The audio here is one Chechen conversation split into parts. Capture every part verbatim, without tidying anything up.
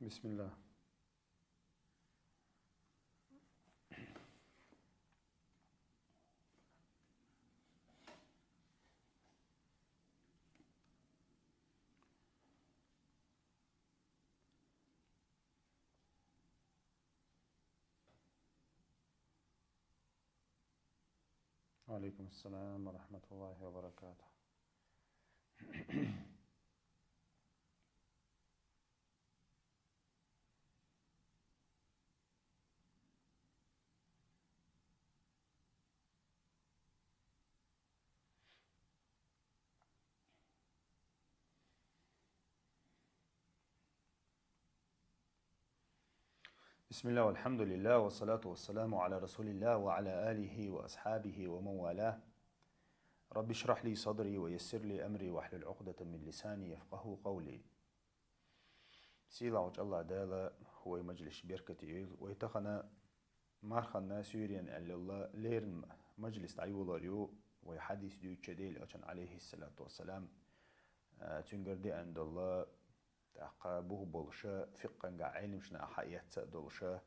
بسم الله. وعليكم السلام ورحمة الله وبركاته. بسم الله والحمد لله والصلاة والسلام على رسول الله وعلى آله وأصحابه ومن والاه. رب اشرح لي صدري ويسر لي أمري واحلل عقدة من لساني يفقهوا قولي. Сийлахьчу АллахӀ Дала вай мажлис беркате йойла. Вай тахана марханна суьйрен аьлла лерина мажлис дӀайолор ю, вай хьадис дуьйцуча Делан Элчан, алейхиссалату вассалам, а, цуьнгара деана долу, тӀаккха бух болуша, фикъхьангахь Ӏеламнаха хьаэцна а долуша,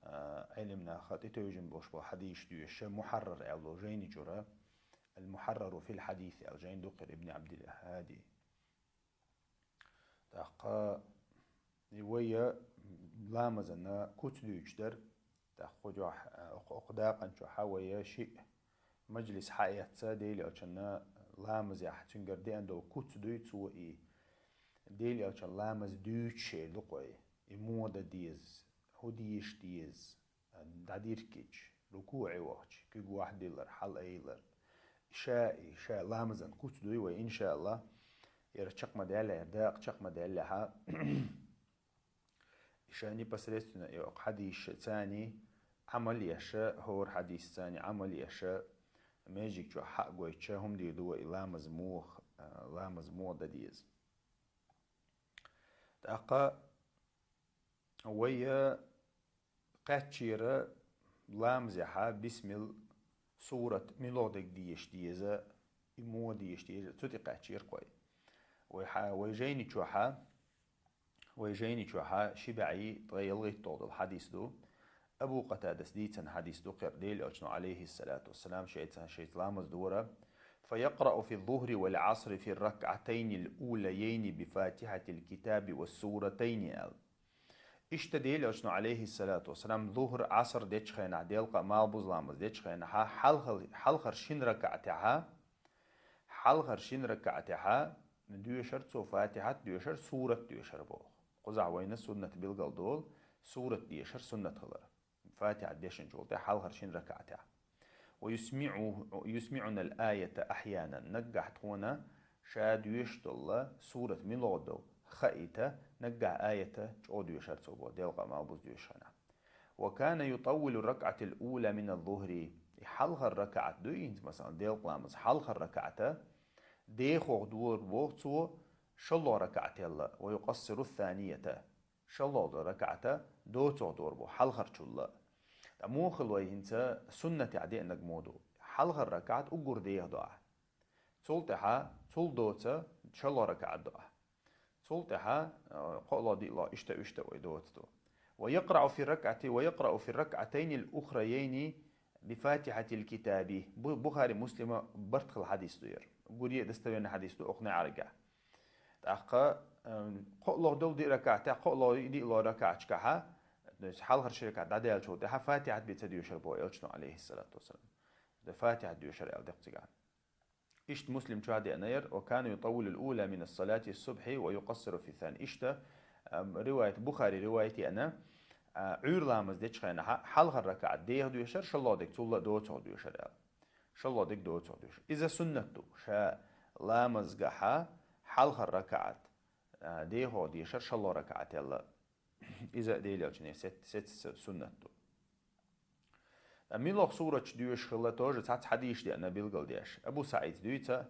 а, Ӏеламнаха тӀетевжина болуш болу хьадисаш доьшуша, Мухьаррар аьлла жайни чуьра, Ал-Мухьаррару фил хьадис аьлла жайни ду кхуьра Ибн Абдил Хьади. ТӀаккха и вай ламазана куц дуьйцуш дара. ТӀаккха кху чохь, а, окху, окху дакъан чохь вай шиъ мажлис хьаэцна, Делан Элчанна ламазехь цуьнгара деана долу куц дуй цо и. Делан Элчан ламаз дуьйцуш шайла ду кхуьй. И муха дан деза, хӀун дезаш деза, дӀадиркича, рукуӀе вахча, куьг вахьдиллар, хьалаайлар. Ша и, ша ламазан куц дуй вай, иншааллахӀ. Яра чекх ма даьлла, яра дакъа чекх ма даьллехьа. И ша непосредственно и окху хьадисашца царний Ӏамал еш, хӀора хьадисца царний Ӏамал еш, межиг чохь хьа а гойтуша, хӀума дийр ду вай и ламаз муха, а, ламаз муха дан деза. ТӀаккха вай кхаьччера ламазехьа бисмил сурат муьлха дерг дезаш деза, и муха дезаш деза, цу тӀе кхаьччера кхуьй. Вай хьа-, вай жайни чохьа, вай жайни чохьа ши бӀе ткъе ялхитталгӀа долу хьадис ду. Абу Къатадас дийцина хьадис ду кхуьра Делан Элчано, алейхиссалату вассалам, шайца, шайца ламаз дора: «Фа якърау фи зухри вал Ӏасри фи ракъатайни л-улайайни би фатихьатил китаби ва суратайни», аьлла. Иштта Делан Элчано, алейхиссалату вассалам, зухр, Ӏаср дечу хенахь, делкъа а малхбуза ламаз дечу хенахьа, хьалхал-, хьалхара шина ракаӀатехьа, хьалхара шина ракаӀатехьа доьшар цо фатихьат доьшар, сурат доьшар боху. Кхузахь вайна суннат билгал долу, сурат дешар суннат хилар. Фатихьат дешначул тӀе хьалхара шина ракаӀатехь. «Ва юсмиӀу-, юсмиӀунал аята ахьянан». Наггахь тхуна ша доьшуш долла сурат муьлха ду хаийта, наггахь аята чӀогӀа доьшар цо бо, делкъа а малхбуза доьшуш хенахь. «Ва кана ютаввилу ракъатил ула мина зухри». И хьалхара ракаӀат дуй хӀинца, масалан, делкъа ламаз хьалхара ракаӀата дехох дора боху цо шолгӀа ракаӀателла, «ва юкъассиру санията». ШолгӀа ракаӀата доцух дора бу, хьалхарчулла. Ткъа муха хила вай хӀинца суннатехь деанарг муха ду? Хьалхара ракаӀат уггар деха до ахь. Цул тӀаьхьа, цул доца, шолгӀа ракаӀат до ахь. Цул тӀаьхьа, э, кхоалгӀа, диъалгӀа, иштта, иштта вай доца ду. «Ва якърау фи ракаӀати, ва якърау фи ракаӀатайни л-ухрайайни би фатихьатил китаби». Бу-, Бухари, Муслима барт хилла хьадис ду яра. Гуре а достоверный хьадис ду, окху неӀаргахь. ТӀаккха, эм, кхоалгӀа долу диъ ракаӀатехь, кхоалгӀа диъалгӀа ракаӀатчкахьа, то есть хьалхара ши ракаӀат дӀадаьллачул тӀаьхьа фатихьат бен ца доьшар боху Элчано, алейхиссалату вассалам. Дан фатихьат доьшар аьлла декъ цигахь. Иштта Муслим чохь деана яра: «Ва кана ютаввилу л-ула мина салати с-субхьи ва юкъассиру фи сан». Иштта, эм, риваят, Бухари риваят яна, а, Ӏуьйра ламаз дечу хенахьа хьалхара ракаӀат деха доьшар, шолгӀа дерг цулла доцух доьшар аьлла. ШолгӀа дерг доцух доьшар. Иза суннат ду. Ша ламазгахьа хьалхара ракаӀат, а, дехох дешар шолгӀа ракаӀателла. Иза а Делан Элчане сет-, сецна суннат ду. Ткъа муьлха сураташ доьшуш хилла тоже цхьацца хьадисаш деана билгалдеш. Абу СаӀида дуьйцу: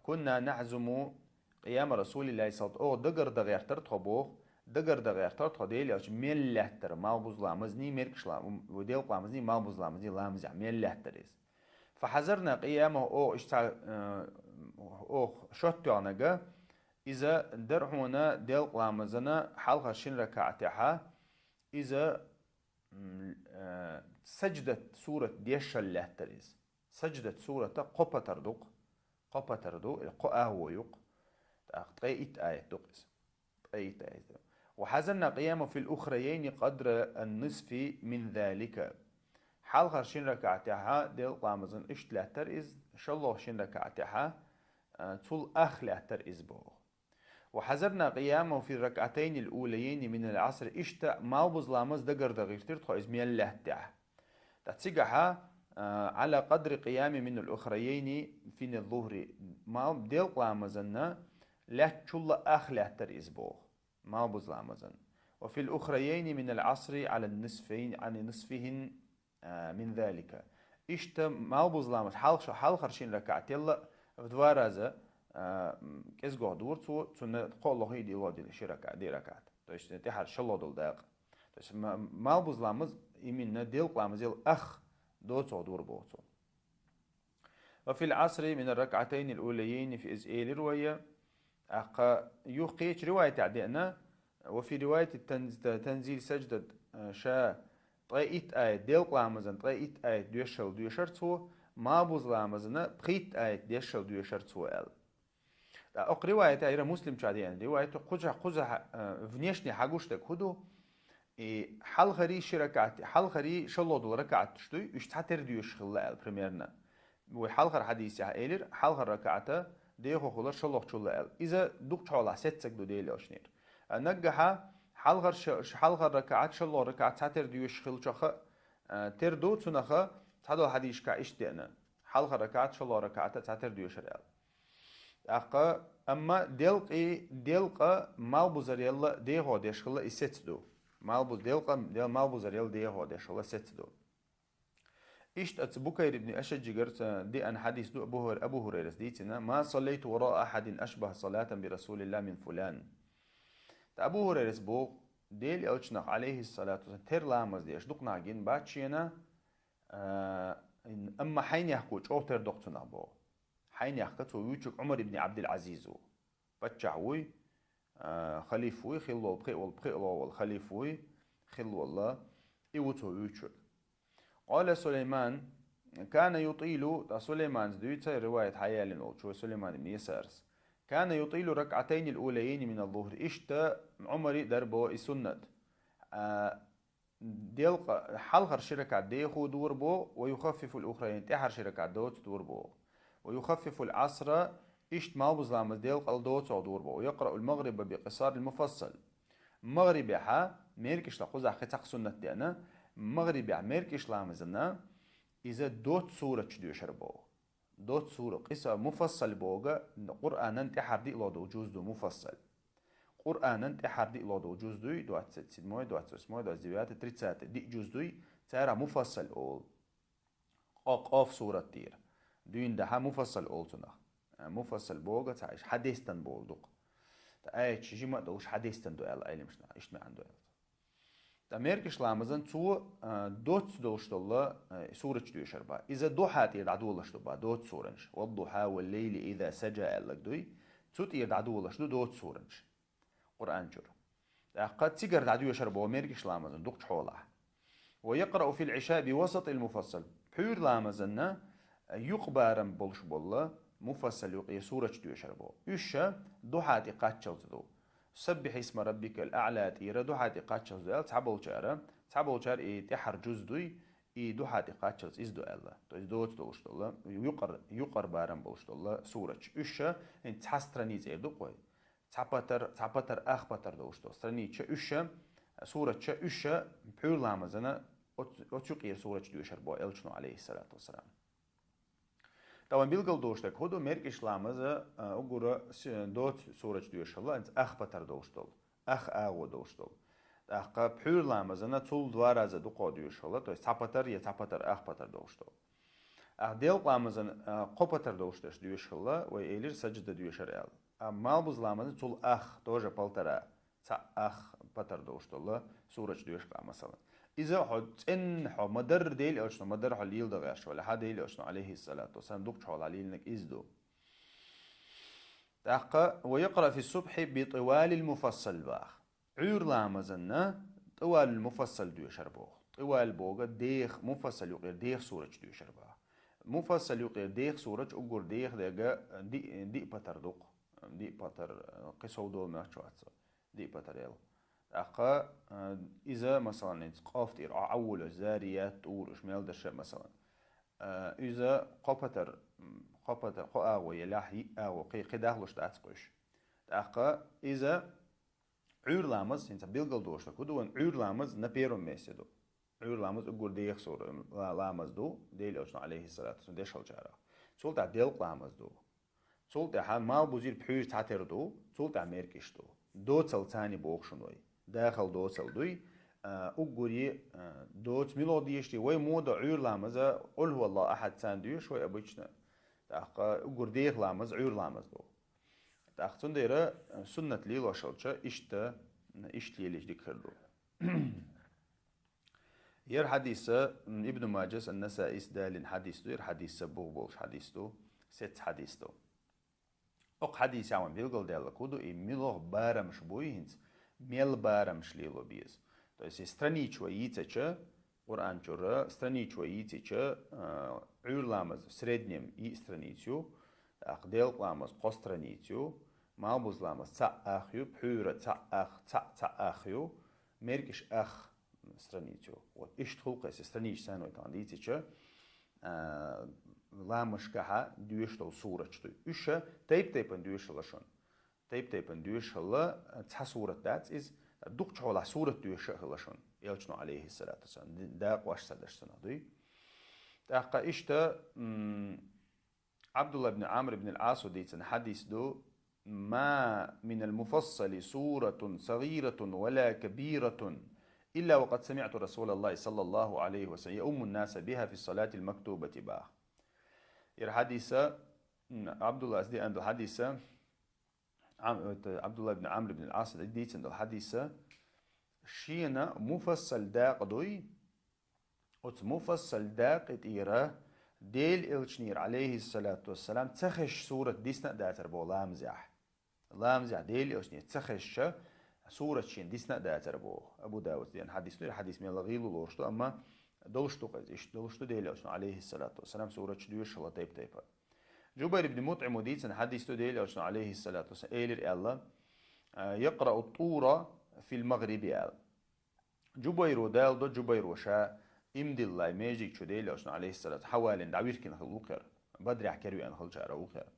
«Кунна нахьзуму къияма Расулиллахи саллаллаху алейхи ва саллям». Оха дагардан гӀертара тхо боху, дагардан гӀертара тхо Делан Элча мел лаьттара малхбуза ламазний, мергаш лам-, делкъа ламазний, малхбуза ламазний ламазехь мел лаьттара иза. «Фахьазарна къиямаху», оха иштта, э, оха шот тоьхнарг, Иза дара хьона делкъа ламазана хьалхара шин ракаӀатехьа, иза, м, э, садждат сурат дешал лаьттар иза. Садждат сурата кхо патар ду-кх. Кхо патар ду, или кхо агӀо ю-кх. ТӀаккха ткъе итт аят ду-кх иза. Ткъе итт аят ду. وحذرنا قيامه في الأخريين قدر النصف من ذلك. Хьалхара шин ракаӀатехьа делкъа ламазана иштта лаьттар иза, шоллагӀа шин ракаӀатехьа, а, цул ах лаьттар иза боху. وحذرنا قيامه في الركعتين الأوليين من العصر. Иштта малбуза ламаз дагардан гӀертира тхо иза мел лаьттехьа. ТӀаккха цигахьа, а, على قدر قيامه من الأخريين من الظهر. Мал-, делкъа ламазана лаьттачул ах лаьттар иза боху. Малбуза ламазана. وفي الأخريين من العصر على النصفين، على نصفهن, а, من ذلك. Иштта малбуза ламаз хьалха-, хьалхара шин ракаӀат елла в два раза, а, м, кӀезигагӀа дора цо, цунна кхоалгӀа и диълагӀа дила ши ракаӀат, диъ ракаӀат. То есть тӀехьара шоллагӀа долу дакъа. То есть ма-, малбуза ламаз именно делкъа ламаз елла ах доцагӀа дора боху цо. وفي العصر من الركعتين الأوليين في, иза элира вай, тӀаккха юха кхечу риваятехь деана, وفي رواية التنز-, تنزيل سجدة, а, ша ткъе итт аят, делкъа ламазана ткъе итт аят дешал доьшура цо, малбуза ламазана пхийтта аят дешал доьшура цо аьлла. ТӀаккха окху риваятехь, ира Муслим чу деана риваят, кхуза, кхуза, а, внешне хьагуш дерг хӀун ду? И хьалхарий ши ракаӀат, хьалхарий шоллагӀа долу ракаӀаташ дуй, уьш цхьатера доьшуш хилла аьлла, примерно. Вай хьалхара хьадисехь элира, хьалхара ракаӀата дехо хилар шоллагӀчулла аьлла. Иза дукхачу хьолахь сеццаг ду Делан элчанера. А наггахьа хьалхара ш-, ш-, хьалхара ракаӀат, шоллагӀа ракаӀат цхьатера доьшуш хилчахьа, а, тера ду, цунаха цхьадолу хьадисашкахь иштта деана. Хьалхара ракаӀат, шоллагӀа ракаӀата цхьатера доьшура аьлла. ТӀаккха, амма делкъий, делкъа малбузарелла дехо деш хилла и сецна ду. Малбуз-, делкъа, дел-, малбузарелла дехо деш хилла сецна ду. Иштта оцу Букайр ибн Ашаджигара деана хьадис ду, Абу Хурай-, Абу Хурайрас дийцина: «ما صليت وراء أحد أشبه صلاة برسول الله من فلان». ТӀаккха Абу Хурайрас боху, Делан элчанах, алейхиссалату вассалам, тера ламаз деш дукха нах гина бац шена, а, амма хьайнехко чӀогӀа тера доккху цунах боху. Хьайнехка цо вуьйцург Ӏумар ибн Ӏабдул-Ӏазиз ву. Паччахь вуй, а, халиф вуй, хилла волу, пхиъ волу, пхиъ волу халиф вуй, хилла волу, и ву цо вуьйцург. Къала Сулайман, кана ютилу, ткъа Сулайманца дуьйцу риваят хьаяллина волчо, Сулайман ибн Ясарс. Кана ютилу ракъатайнил улаййайни минал зухри. Иштта Ӏумари дара боху и суннат. А, делкъа, хьалхара ши ракаӀат дехо дора боху, ва юхаффифул ухраййайн, тӀаьхьара ши ракаӀат доцу дора боху. Ва юхаффифул Ӏасра, иштта малбуза ламаз делкъал доцу дора боху. Ва якъраул магъриба би къисарил муфассал. МагӀрибехьа, меркӀишла кхузахь кхин цхьа суннат деана, магӀрибехь меркӀиш ламазана иза доцу сурачу доьшура боху. Доцу сура, къиса муфассал боху, Къуръанан тӀаьхьара диълагӀа долу жуз ду муфассал. Къуръанан тӀаьхьара диълагӀа долу жуз дуй, двадцать седьмой, двадцать восьмой, двадцать девятый, тридцатый, диъ жуз дуй, царах муфассал олу. Къо-, къоф сурат тӀера. Дуьйна дахьа муфассал олу цунах. А, муфассал боху, ца иш хьадестан болу дукха. Та аяташ жима а долуш хьадестан ду аьлла Ӏилмашна, иштта маьӀна ду аьлла. Ткъа меркӀиш ламазан цо, а, доццу долуш долла, а, сурачу доьшар бан. Иза духьа тӀера дӀадолаш ду бан, доццу суранаш. «Ваддухьа валлейли иза сажа» аьллаг дуй. Цу тӀера дӀадолаш ду доццу суранаш. Къуръан чуьра. ТӀаккха цигара дӀадоьшар бан меркӀиш ламазан дукхачу хьолахь. «Ва якърау фил Ӏиша би васатил муфассал». Пхьуьйра ламазанна юкъа барам болуш болла, муфассал юкъе сурачу доьшар бан. Уьш ша духьа тӀе кхаччалца ду. «Саббихь исма раббикал аӀла» тӀера духьа тӀе кхаччалц ду аьлла цхьаболчара, цхьаболчара и тӀаьхьара жуз дуй, и духьа тӀе кхаччалц иза ду аьлла. То есть доцу долуш долла, юкъар-, юкъара барам болуш долла сурача. Уьш ша, хӀинца цхьа страница эр ду-кх вай. Цхьа патар, цхьа патар, ах патар долуш долу страница уьш ша, сурача уьш ша, пхьуьйра ламазана оц-, оцу юкъера сурача доьшар бан элчано, алейхиссалату вассалам. Ткъа вайн билгал долуш дерг хӀун ду, меркӀиш ламаза, а, уггара с-, доцу сурача доьшалла, хӀинца ах патар долуш долу, ах агӀо долуш долу. ТӀаккха пхьуьйра ламазана цул два раза дукхо доьшалла, то есть цхьа патар я цхьа патар, ах патар долуш долу. Ахь делкъа ламазана, а, кхо патар долуш дерш доьшалла, вай элира саджда доьшар аьлла. А малбуза ламазана цул ах, тоже полтора. Цхьа ах патар долуш долла, сурача доьшкъа, масала. Иза хьо цӀенна хьо ма-дарра Дела элчано, ма-дарра хьо леладан гӀерташ валахь, Дела элчано, алейхиссалату вассалам, дукхачу хьолахь лелинарг иза ду. ТӀаккха: «ويقرأ في الصبح بطوال المفصل», бах. Ӏуьйра ламазанна тӀавалул муфассал доьшар боху. ТӀавал бога дех, муфассал юкъера дех сурачу доьшар бах. Муфассал юкъера дех сурачу уггар дех дега ди-, диъ патар дукъ. Диъ патар, э, кхин сов долу мегаш вац со. Диъ патар ел. ТӀаккха, э, иза, масалан, хӀинца къоф тӀера Ӏа-, Ӏаввулаш, Зарият, ТӀур, уьш мел дерш, масалан. Э, иза кхо патар, м, кхо патар, кхо агӀо елахь, йиъ агӀо, кхин, кхин дахлуш дац кхуьш. ТӀаккха иза Ӏуьйра ламаз, хӀинца билгал дош ду, хӀун ду вайн Ӏуьйра ламаз на первом месте ду. Ӏуьйра ламаз уггар дех сура ла-, ламаз ду, Делан Элчано, алейхиссалату вассалам, дешалчарах. Цул тӀаьхьа делкъа ламаз ду. Цул тӀаьхьа малбузера пхьуьйра цхьатера ду, цул тӀаьхьа меркӀаш ду. Доцал цани боху шуна вай. Дахал доцал дуй, а, уггаре, а, доца мила дешаш ду, вай мо до Ӏуьйра ламаза, Къул хӀу Аллаху ахьад цани доьшу вай обычно. ТӀаккха уггар дех ламаз Ӏуьйра ламаз ду. ТӀаккха цундела, а, суннат лелош хилча, иштта, иштта лелийча дика хир ду. Яр хьадиса, м, Ибн Маджас, Ан-Насаис далийна хьадис ду, яр хьадиса бух болуш хьадис ду, сецца хьадис ду. Окху хьадисехь вайн билгалдаьлларг хӀун ду, и муьлха барамаш буй хӀинца, мел барамаш лело беза. То есть, и странича вай йийцича, Къуръан чуьра странича вай йийцича, а, Ӏуьйра ламаз в среднем йиъ страница ю, тӀаккха делкъа ламаз кхо страница ю, малбуза ламаз цхьаъ ах ю, пхьуьйра цхьаъ ах, цхьаъ, цхьаъ ах ю, меркӀаш ах страницу. Вот иштта хӀуллакхе и странича санна вай тахана дийцича, а, ламазашкахьа доьшуш долу сурачаш ду. Уьш тайп-тайпана доьшуш хилла шуна. Тайп-тайпана доьшуш хилла, цхьа сурат дац иза, дукхачу хьолахь сурат доьшуш а хилла шуна. Элчано, алейхиссалату вассалам, ди-, дакъош ца деш цунах дуй. ТӀаккха иштта, м, Ӏабдулла ибн Ӏамр ибн ал-Ӏасо дийцина хьадис ду: «ما من المفصل سورة صغيرة ولا كبيرة إلا وقد سمعت رسول الله صلى الله عليه وسلم يؤم الناس بها في الصلاة المكتوبة», бах. Яр хьадиса, м, Ӏабдуллас деана долу хьадиса, Ам-, это, Ӏабдулла ибн Ӏамр ибн ал-Ӏас дийцина долу хьадиса, шена муфассал дакъа дуй, оцу муфассал дакъа тӀера Делан Элчанера, алейхиссалату вассалам, ца хезаш сурат дисна а дацара боху ламазехь. Ламазехь Делан Элчанера ца хезаш сурат шена дисна а дацара боху. Абу Давуда деана хьадис ду, хьадис мелла гӀийла лоруш ду, амма долуш ду-кх иза, иштта долуш ду Делан Элчано, алейхиссалату вассалам, сураташ доьшуш хилла тайп-тайпа. Джубайр ибн МутӀима дийцина хьадис ду Делан Элчано, алейхиссалату вассалам, элира аьлла, а, «يقرأ الطور في المغرب», аьлла. Джубайро даладо, Джубайро ша имдиллай межиг чу Делан Элчано, алейхиссалату, хьавалина дӀавиркина хилла ву-кх яра. Бадрехь кара веана хилчара ву-кх яра.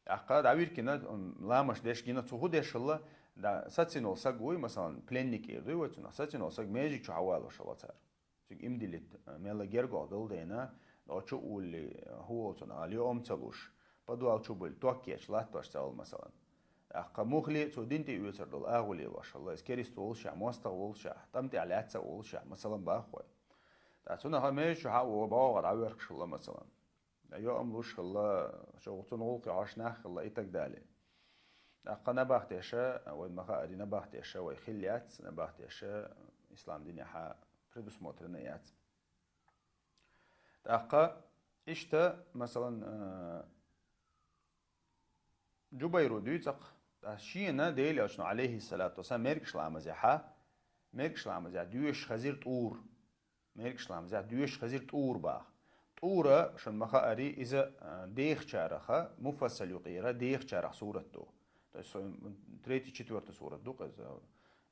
ТӀаккха дӀавиркина, м, ламаш деш гина, цо хӀун деш хилла, да, сацина волу саг вуй, масалан, пленник эр дуй вай цунах, сацина волу саг межиг чу хьавалош хилла цара. Цига имдилитта, э, мелла гергох долу дайна, дӀо чу а улли, э, хӀун волу цунах ала, йоам ца луш, подвал чу буьллу, ток ечу, латтош ца волу, масалан. ТӀаккха мухли цо дин тӀе оьцур долу агӀо лелош хилла, иза керист волушехь, мостагӀа волушехь, тӀам тӀехь лаьцна а волушехь, масалан, баххой. ТӀаккха цунах межа чу хьа а вогӀу, богӀу дӀавоьркуш хилла, масалан. Йоам луш хилла, шо цунна гӀуллакхе хьош нах хилла и так далее. ТӀаккха набахтеша, вай ма хаари, набахтеша вай хилла яц, набахтеша ислам динехьа предусмотрено яц. ТӀаккха иштта, масалан, э, Джубайро дуьйцу-кх, ткъа шена Делан Элчано, алейхиссалату вассалам, меркӀаш ламазехьа, меркӀаш ламазехь доьшуш хезира ТӀур. МеркӀаш ламазехь доьшуш хезира ТӀур баха. ТӀура, шуна ма хаари, иза, а, дехачараха, муфассал юкъера дехачарах сурат ду. То есть, м, третий, четвёртый сурат ду-кх иза.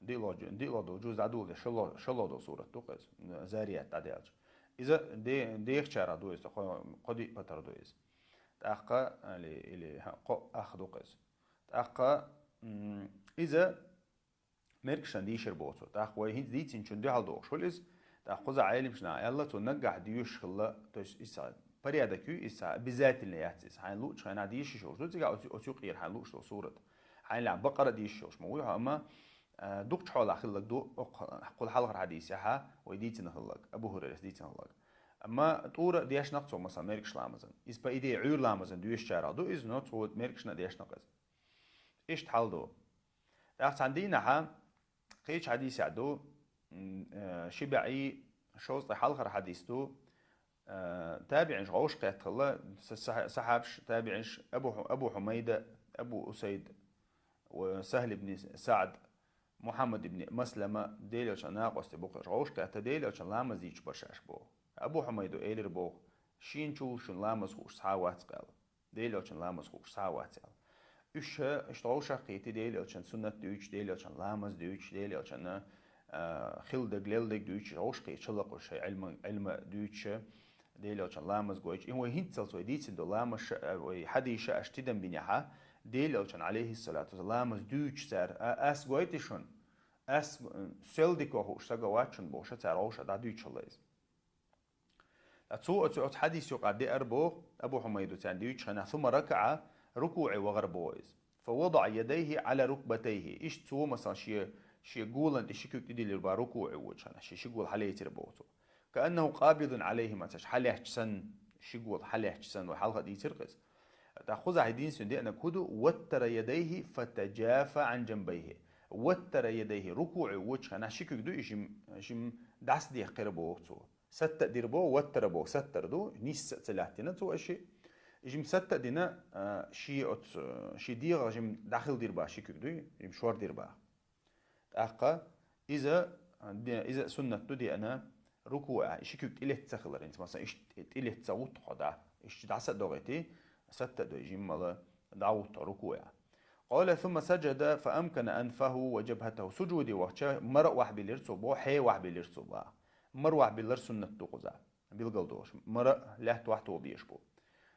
ДиълагӀ-, диълагӀдолу джуз дӀадолале шало-, шалгӀа долу сурат ду-кх иза, Зарият дӀадаьлча. Иза де-, дехачарах ду иза, кхо-, кхо-диъ патар ду иза. ТӀаккха, или, или, хьа, кхо ах ду-кх иза. ТӀаккха, м, иза меркӀашна дийшира боху цо. ТӀаккха вай хӀинца дийцинчунна дуьхьал дохуш хуьлу иза. ТӀаккха кхуза Ӏелимашна аьлла, цо наггахь доьшуш хилла, то есть иза порядок ю, иза обязательно яц иза. Хьайна луъучу хенахь дийшиш йолуш ду, цигахь оцу, оцу юкъера хьайна луъуш долу сурат. Хьайна лаьа Бакъара дийшиш йолуш ма вуй хьо, амма, а, дукхачу хьолахь хилларг ду, окху хьалхара хьадисехьа, вай дийцина хилларг, Абу ХӀурайрас дийцина хилларг. Амма ТӀура дешнакх цо, масалан, меркӀаш ламазан. Иза, по идее, Ӏуьйра ламазан доьшучарах ду иза, но цо меркӀашна дешнакх иза. Иштта хьал ду. ТӀаккха цхьана дийнахьа, кхечу хьадисехь ду, м, э, ши бӀе шовзткъе хьалхара хьадис ду, э, табиӀинаш гӀовш кхетта хилла, са-, са-, сахьабаш, табиӀинаш, Абу Хьу-, Абу Хьумайда, Абу Усайд ва Сахьл ибн СаӀд, Мухьаммад ибн Маслама, Дела Элчан накъостий бу-кх уж. ГӀовшкхетта Дела Элчан ламаз дийцаш бар уж боху. Абу Хьумайда элира боху, шена чул шун ламаз хууш цхьа а вац-кх аьлла. Дела Элчан ламаз хууш цхьа а вац аьлла. Уьш ша, иштта гӀовшах кхийтира Дела Элчан суннат дуьйцуш, Дела Элчан ламаз дуьйцуш, Дела Элчан, а, хилла дерг, лелла дерг дуьйцуш, гӀовшах кхийтира шаллакъ уьш шайн Ӏилма, Ӏилма дуьйцуш, Дела Элчан ламаз гойтуш. И вай хӀинццалц вай дийцина долу ламаз ша, а, вай хьадис ша аша тидам бинехьа, Дела Элчан, алейхиссалату вассалам, ламаз дуьйцуш цара, а, ас гойту шуна, ас, м, сел дика хууш саг вац шуна бохуш, цара гӀовшах дӀадуьйцуш хилла иза. Ткъа цо оцу, оцу хьадис юкъа деара боху, Абу Хьумайда царна дуьйцучу хенахь, сумма ракаӀа, рукуӀе вахара боху иза. Фа вадаӀа ядайхи Ӏала рукбатайхи. Иштта цо, масалан, шен, шен голан тӀе ши куьг тӀедиллира боху рукуӀе воьдучу хенахь, шен ши гола хьалецира боху цо. Кааннаху къабидун Ӏалайхима, цаьш хьалаьцча санна, ши гола хьалаьцча санна, вай хьалха дийцира-кх иза. ТӀаккха кхузахь единственный деанарг хӀун ду? Ваттара ядайхи фатаджафа Ӏан джанбайхи. Ваттара ядайхи, рукуӀе воьдучу хенахь ши куьг ду и жим, жим дӀасадехкира боху цо. Сатта а дира боху, ваттара боху, саттар ду, нисса а ца лаьттина цо аша. Жим сатта а дина, а, шен оцу, шен дегӀах жим дӀахила дира боху ши куьг дуй, жим шор дира боху. ТӀаккха иза, а, де-, иза суннат ду деана, рукуӀехь, ши куьг тӀелетта ца хилар, хӀинца, масалан, иштта тӀелетта ца гӀутту хьо дӀа, иштта дӀаса а догӀийти, сатта а дуй, жиммала дӀагӀутту рукуӀехь. Къала сумма саджада фа амкана анфаху ва джабхатаху. Сужуде вахча, мара а вахьбиллира цо боху, хье вахьбиллира цо боху. Мара вахьбиллар суннат ду кхузахь. Билгалдолуш. Мара лаьтта вахьто безаш бу.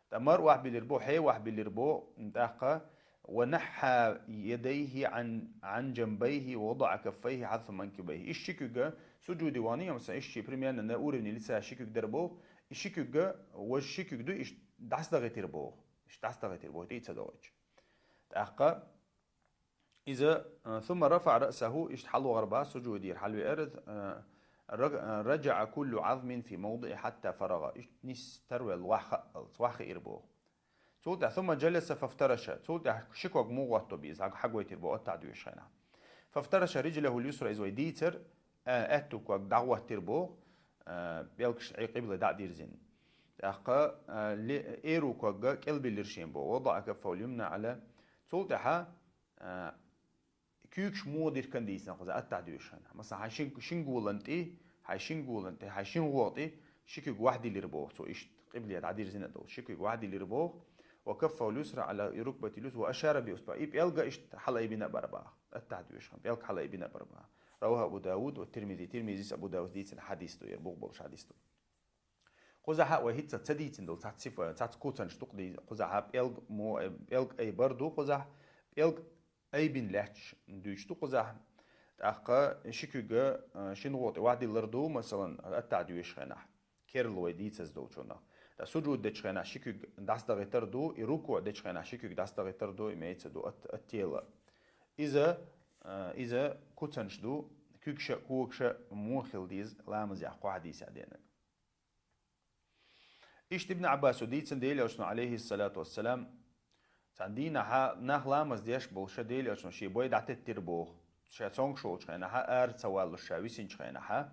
ТӀа мара вахьбиллира боху, хье вахьбиллира боху, тӀаккха, ва нахьа ядайхи Ӏан, Ӏан джанбайхи ва вадаӀа каффайхи хьазфа манкибайхи. Иш ши куьг сужуде вахна, я, масалан, иш ши примерно на уровне лица ши куьг дара боху, и ши куьг, важа ши куьг ду, иш дӀасадагӀийтира боху. Иш дӀасадагӀийтира боху, тӀе ца догӀийча. ТӀаккха иза, а, сумма рафаӀа раъсаху, иштта хьалвахара боху, сужудера хьалвеара, а, ра-, а, раджаӀа куллу Ӏазмин фи мавдиӀихи хьатта фарагӀа. Иштта нисса тарвелла вахь хаалц, вахь хиира боху. Цул тӀаьхьа сумма джаласа фафтараша. Цул тӀаьхьа ши ког муха гӀотто беза, хьаг-, хьагойтира боху, аттахьа доьшуш хенахь. Фафтараша риджлахул юсра, иза вай дийцар, а, аьтту ког дӀагӀоттира боху, а, пӀелгаш Ӏе къибла дӀа а дирзина. ТӀаккха, а, ле-, эру ког кӀелбиллира шен боху. ВадаӀа каффахул юмна Ӏала. Цул тӀаьхьа, а, куьйгаш муха диркан дийцина кхуза, аттахьа доьшуш хенахь. Масалан, хьайн шин, шин голан тӀе, хьайн шин голан тӀе, хьайн шин гӀогӀа тӀе ши куьг вахьдиллира боху цо, иштта къибле дӀадирзина а долуш. Ши куьг вахьдиллира боху, ва каффахул юсра Ӏала рукбатил юсра, ва ашара би усбуӀихи. И пӀелг а иштта хьалаайбина а бара боху. Аттахьа доьшуш хенахь, пӀелг хьалаайбина а бара боху. РавахӀу Абу Дауд ва Тирмизи. Тирмизис, Абу Дауд дийцина хьадис ду, яра бух болуш хьадис ду. Кхузахь а вай хӀинца ца дийцина долу цхьацца сифа, цхьацца куцанаш ду-кх дийца. Кхузахь а пӀелг мо-, пӀелг айбар ду кхузахь, пӀелг айбина лаьтташ дуьйцуш ду кхузахь. ТӀаккха ши куьг, а, шин гӀо тӀе вахьдиллар ду, масалан, аттахьа доьшуш хенахь. Керла вай дийцаза долчунах. ТӀа сужуд дечу хенахь ши куьг дӀасадагӀийтар ду, и рукуӀ дечу хенахь ши куьг дӀасадагӀийтар ду, имеется в виду ат-, ат-тела. Иза, а, иза куцанаш ду, куьгша а, когаш а муха хила деза ламазехь кху хьадисехь денаг. Иштта Ибн Ӏаббасо дийцина, Дела Элчано, алейхиссалату вассалам, цхьана дийнахьа нах ламаз деш болуш, Дела Элчано шен бой дӀатеттира боху. Ша цомгуш волчу хенахьа, ара ца валлуш ша висинчу хенахьа,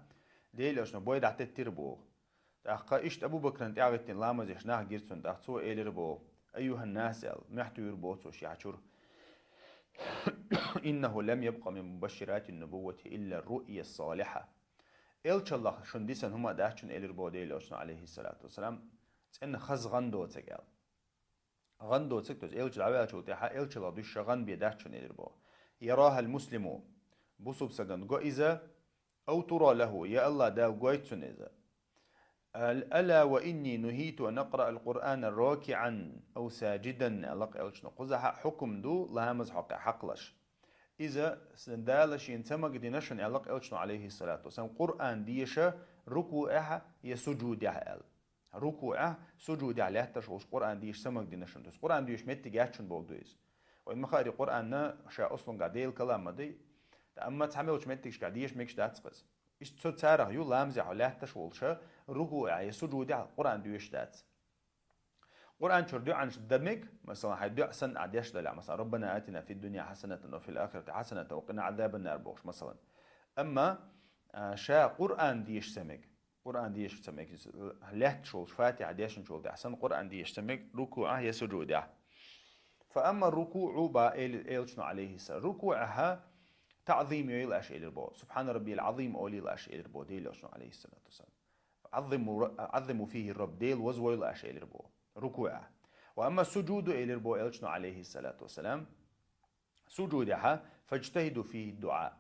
Дела Элчано бой дӀатеттира боху. ТӀаккха иштта Абу Бакран тӀаьхьахӀиттина ламаз деш нах гира цунна, тӀаккха цо элира боху: «Айюхьан-нас», — аьлла, мохь туьйхира боху цо шен хьачуьра. «Иннаху лам ябкъа мин мубашширатин нубуввати илла руъя салихьа». Элчаллах шуна дисина хӀума а дац шуна, элира боху Дела Элчано, алейхиссалату вассалам, цӀена хаза гӀан доцург аьлла. ГӀан доцург, то есть элча дӀаваьллачул тӀаьхьа элчаллах дуьйш гӀан бен дац шуна, элира боху. Ярахьал муслиму, бусулба стагана го иза, ав тура лаху, я Аллах Дала гойту цунна иза. Ал-, ала ва инни нухиту ан акъраъал Къуръана ракиӀан ав саджидан, аьлла-кх элчано. Кхузахь а хьукум ду ламаз хьокъехь хьакхалаш. Иза с-, Дала шена ца магадина шуна, аьлла-кх элчано, алейхиссалату вассалам, Къуръан деша рукуӀехь я сужудехь аьлла. РукуӀехь, сужудехь лаьтташ волуш Къуръан деша ца магадина шуна. То есть Къуръан доьшуш меттиг яц шуна бохург ду иза. Вайн ма-хаъара, Къуръан ша аслуьнгахь Делан калам ма дай. Амма цхьа мелча меттигашкахь деша мегаш дац-кх иза. Иштта цо царах ю ламазехь лаьтташ волуша, рукуӀехь я сужудехь Къуръан доьшуш дац. Къуръан чуьра дуьӀанаш дан мега, масалан, хьайн дуьӀа санна ахь деш далахь, масалан, «Раббана атина фид дунья хьасанатан ва фил ахирати хьасанатан ва къина Ӏазабан нар», — бохуш, масалан. Амма, а, ша Къуръан деша ца мега. Къуръан деша ца мега. Лаьтташ волуш Фатихьа дешначул тӀаьхьа санна Къуръан деша ца мега, рукуӀехь я сужудехь. فأما الركوع ба, элчано, عليه السلام, рукуӀехьа таӀзим йойла аша, элира бо. سبحان ربي العظيم олийла аша, элира бо Делан элчано, عليه الصلاة والسلام. عظموا, عظموا فيه الرب, Дела вазвойла аша, элира бо. РукуӀехьа. وأما السجود, элира бо элчано, عليه الصلاة والسلام, сужудехьа, فاجتهدوا فيه الدعاء.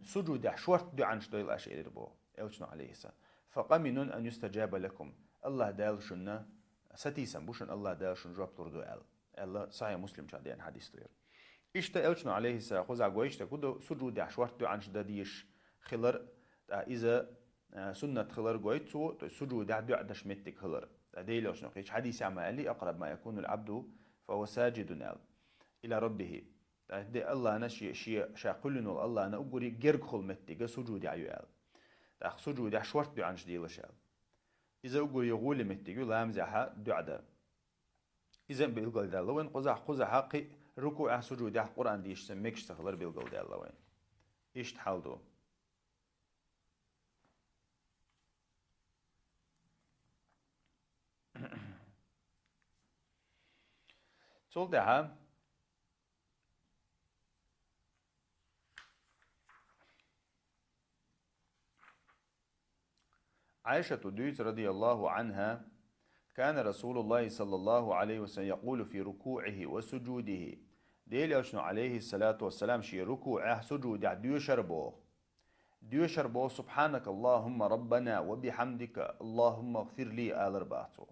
Сужудехьа шортта дуӀанаш дойла аша, элира бо элчано, عليه السلام. فقمن أن يستجاب لكم. АллахӀ Дала шуна, сатийсам ба шун, АллахӀ Дала шун жоп лур ду аьлла. Аьлла, Сахьихь Муслим чу деана хьадис да ер. Иштта элчано, عليه السلام, кхузахьа гойташ да, кху да сужудехьа шортта дуӀанаш дан дезаш хилар, тӀа иза, э, суннат хилар гойту цо, то есть сужудехьа дуӀа деш моттиг хилар. ТӀа Делан элчано кхыча хьадисехьа ма аьллий: أقرب ما يكون العبد وهو ساجد, аьлла, إلى ربه. ТӀа де АллахӀана ше, ше, ша кхоьллина волча АллахӀана уггаре гергахула моттиг сужудехьа ю, аьлла. ТӀаккха сужудехьа шортта дуӀанаш делаш, аьлла. Иза уггаре гӀоли моттиг ю ламазехьа дуӀа дар. Иза а билгалдаьлла вайна кхузахьа, кхузахьа кхы рукуӀехьа, сужудехьа Къуръан дешаш мегаш ца хилар билгалдаьлла вайна. Иштта хьал ду. Цул тӀехьа Ӏайшата дуьйцу, رضي الله عنها: كان رسول الله صلى الله عليه وسلم يقول في ركوعه وسجوده. Делан элчано, عليه الصلاة والسلام, шен рукуӀехьа, сужудехьа доьшар боху. Доьшар боху: سبحانك اللهم ربنا وبحمدك اللهم اغفر لي алар бац цо.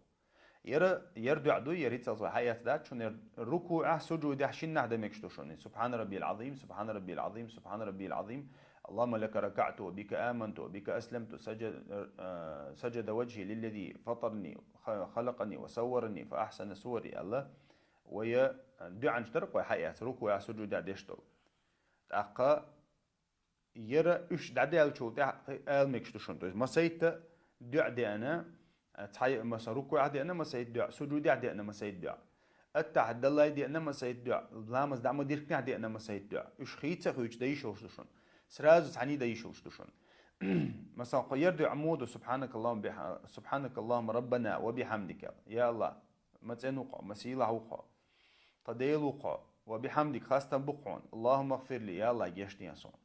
Яра, яра дуӀа ду, яра хӀинццалц вай хьаэцна дац шуна, яра рукуӀехьа, сужудехьа шиннахьа дан мегаш ду шуна. سبحان ربي العظيم، سبحان ربي العظيم، سبحان ربي العظيم. اللهم لك ركعت وبك آمنت وبك أسلمت، سجد، آه، سجد وجهي للذي فطرني، خ-، خلقني وصورني فأحسن صوري. Алла, вай дуӀанаш дар-кх вай хьаэцна, рукуӀехьа, сужудехьа деш долу. ТӀаккха яра уьш дӀадаьллачул тӀаьхьа ала мегаш ду шуна. То есть масийтта дуӀа деана, цхьа, масала, рукуӀехь деана масийтта дуӀа, сужудехь деана масийтта дуӀа, аттахьият далале деана масийтта дуӀа, ламаз дӀа ма диркхнехь деана масийтта дуӀа. Уьш хийца-хуьйцу дан йиш йолуш ду шуна. Сразу цхьаьний дан йиш йолуш ду шуна. Масала, кху яра дуӀа муха ду: سبحانك اللهم بح-، سبحانك اللهم ربنا وبحمدك. Я АллахӀ, ма цӀена ву хьо, ма сийлахь ву хьо, тхан Дела ву хьо, وبحمدك, хастам бу хьуна, اللهم اغفر لي, я АллахӀ, гечдехьа суна.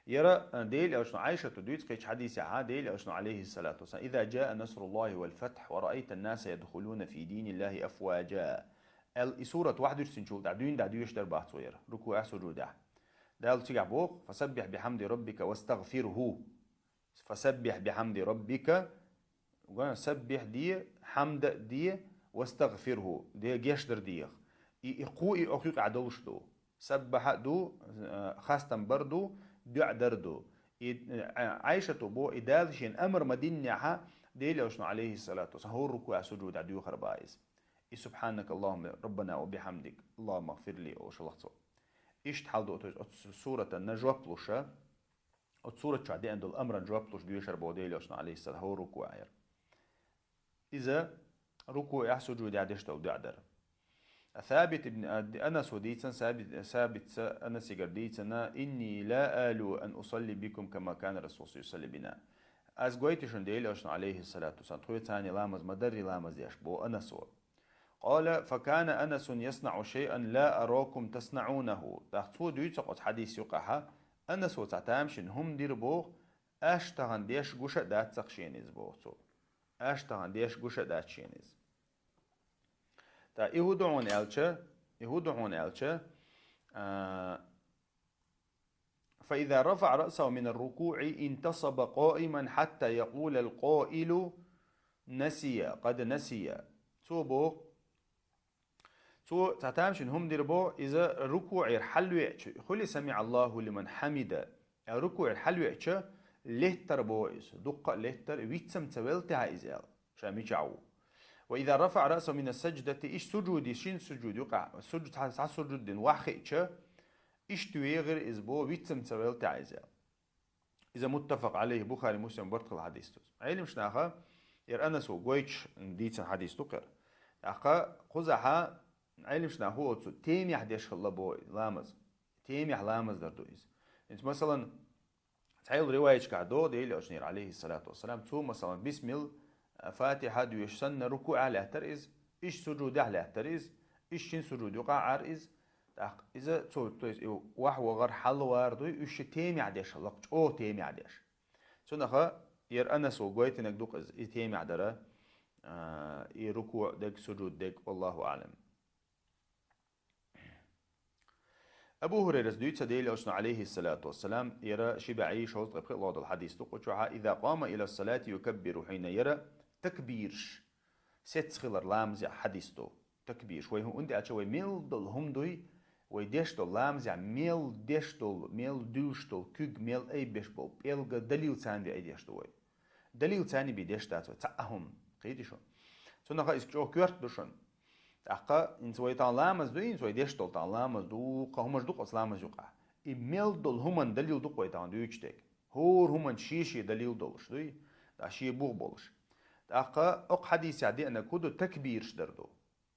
Яра, э, Делан элчано, Ӏайшата дуьйцу кхечу хьадисехьа, Делан элчано, عليه الصلاة والسلام: إذا جاء نصر الله والفتح ورأيت الناس يدخلون في دين الله أفواجا. Аьлла, и сурат вахьа дуьссинчул тӀаьхьа дуьйна дӀа доьшуш дар бац цо яра, рукуӀехь, сужудехь. Дала цигахь боху: فسبح بحمد ربك واستغفره. فسبح بحمد ربك, ва саббихь де, хьамд де, واستغفره, де гечдар деха. И, и кху и охьа юкъахь долуш ду. Саббахьа ду, э, хастам бар ду, дуӀа дар ду. И, э, Ӏайшата боху, и Дала шена амр ма диннехьа, Делан элчано, عليه الصلاة والسلام, хӀора рукуӀехь, сужудехь доьхур бац иза. И سبحانك اللهم ربنا وبحمدك اللهم اغفر لي олуш хилла цо. Иштта хьал ду оцу, оцу суратана жоп луш, оцу сурат чохь деана долу амрана жоп луш доьшур боху Делан элчано, عليه السلام, хӀора рукуӀехь яра. Иза рукуӀехь, сужудехь деш долу дуӀа дара. Сабит ибн Ад-, Анаса дийцина, Сабит, Сабитца Анасигара дийцина: إني لا آلو أن أصلي بكم كما كان الرسول صلى الله عليه وسلم يصلي بنا. Ас гойту шуна Делан элчано, عليه الصلاة والسلام, тхоьца цхьаьна ламаз ма дарра ламаз деш, боху Анаса. قال: فكان أنس يصنع شيئا لا أراكم تصنعونه. ТӀаккха цо дуьйцу оцу хьадис юкъахьа, Анаса цхьа тамашийна хӀума дира боху, аш тахана деш гуш а дац-кх шена иза, боху цо. Аш тахана деш гуш а дац шена иза. ТӀаккха и хӀун ду хьуна аьлча, и хӀун ду хьуна аьлча, а, فإذا رفع رأسه من الركوع انتصب قائما حتى يقول القائل: نسي، قد نسي. Цо боху, цо цхьа тамашийна хӀума дира боху, иза рукуӀера хьалавеача, хуьлий سمع الله لمن حمده, рукуӀера хьалавеача, леттара боху иза, дуккха а леттара, вицам ца велла тӀехьа иза аьлла, ша мичахь ву. وإذا رفع رأسه من السجدة, иштта сужуде, шина сужуд юкъахь, сужуд, цхьа, цхьа сужуд дина вахьа хиъча, иштта вегӀира иза боху, вицам ца велла тӀехьа иза аьлла. Иза متفق عليه, Бухари, Муслим барт хилла хьадис ду. Ӏеламнаха, яра Анаса гойтуш дийцина хьадис ду-кх яра. ТӀаккха кхузахьа Ӏеламнаха хӀун оцу темехь деш хилла боху ламаз. Темехь ламаз дар ду иза. ХӀинца, масалан, цхьайолу риваяташкахь до Делан элчанера, عليه الصلاة والسلام, цо, масалан, бисмил, Фатихьа доьшуш санна рукуӀехь лаьттара иза, иштта сужудехь лаьттара иза, Ишшин сужуд юкъа Ӏар из, тӀаккха иза цо, то есть, и вахь вагӀар хьалвар дуй, уьш ши темя деш, лакха чӀо темя деш. Цунаха ер Анас ву гойтинаг дукъ из, и темя дара, а, и рукуъ дег, сужуд дег, валлаху аълам. Абу Хурайрас дуьйца Делиашна, алейхи салату вассалам, яра ши баьи шовзткъе пхи лодал хьадис ду, кхучу хьа, «Иза къама иля салати юкаббиру хьина», яра такбирш, сец хилар ламазя хьадис ду. Такбирш. Вай хӀун, хӀунда аьлча вай мел дол хӀум дуй, вай деш дол ламазя мел деш дол, мел дуьлш дол, куьг мел айбеш бол, пӀелга далил царна би айдеш ду вай. Далил царна би деш дац вай, цхьа а хӀум. Кхийти шу. Цунаха из чӀо коьрт ду шун. ТӀаккха инца вай тан ламаз ду, инца вай деш дол тан ламаз ду, кха хӀумаш ду къас ламаз юкъа. И мел дол хӀуман далил ду вай тан дуьйчу дег. ХӀор хӀуман ши-ши далил долуш дуй, да ши бух болуш. ТӀаккха окх хьадисехь деана куду такбирш дар ду.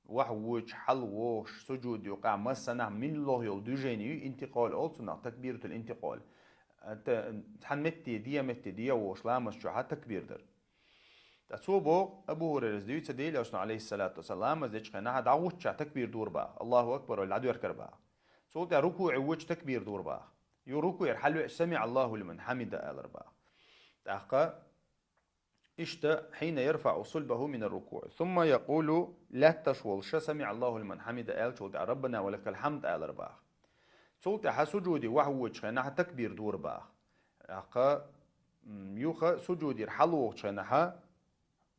Вахь вуч, хьал вохуш, сужуд юкъа, массанахь миллох йолу движение ю, интикъол олу цунах, такбиратул интикъол. Ата, цхьан метте, диа метте, диа вохуш, ламаз чохьа такбир дар. Ткъа цо боху, Абу Хурайрас дуьйцу Делиашна, алейхи салату вассалам, ламаз дечу хенахьа дӀагӀучча такбир дур баха, Аллаху акбар, валла дӀадоьркар баха. Цул тӀе рукуъе вуч такбир дур баха. Ю рукуъера хьалвеъча сами Аллаху лиман хьамида алар баха. ТӀаккха иштта, хьина ярфаъу сульбаху мина рукуъ. Сумма якъулу, лаьтташ волуша, сами Аллаху лиман хьамида аьлчул тӀаьхьа, Раббана ва лакал хьамд алар баха. Цул тӀаьхьа сужуди вахь вуч хенахьа такбир дур баха. ТӀаккха, м, юха сужудира хьал вохуч хенахьа,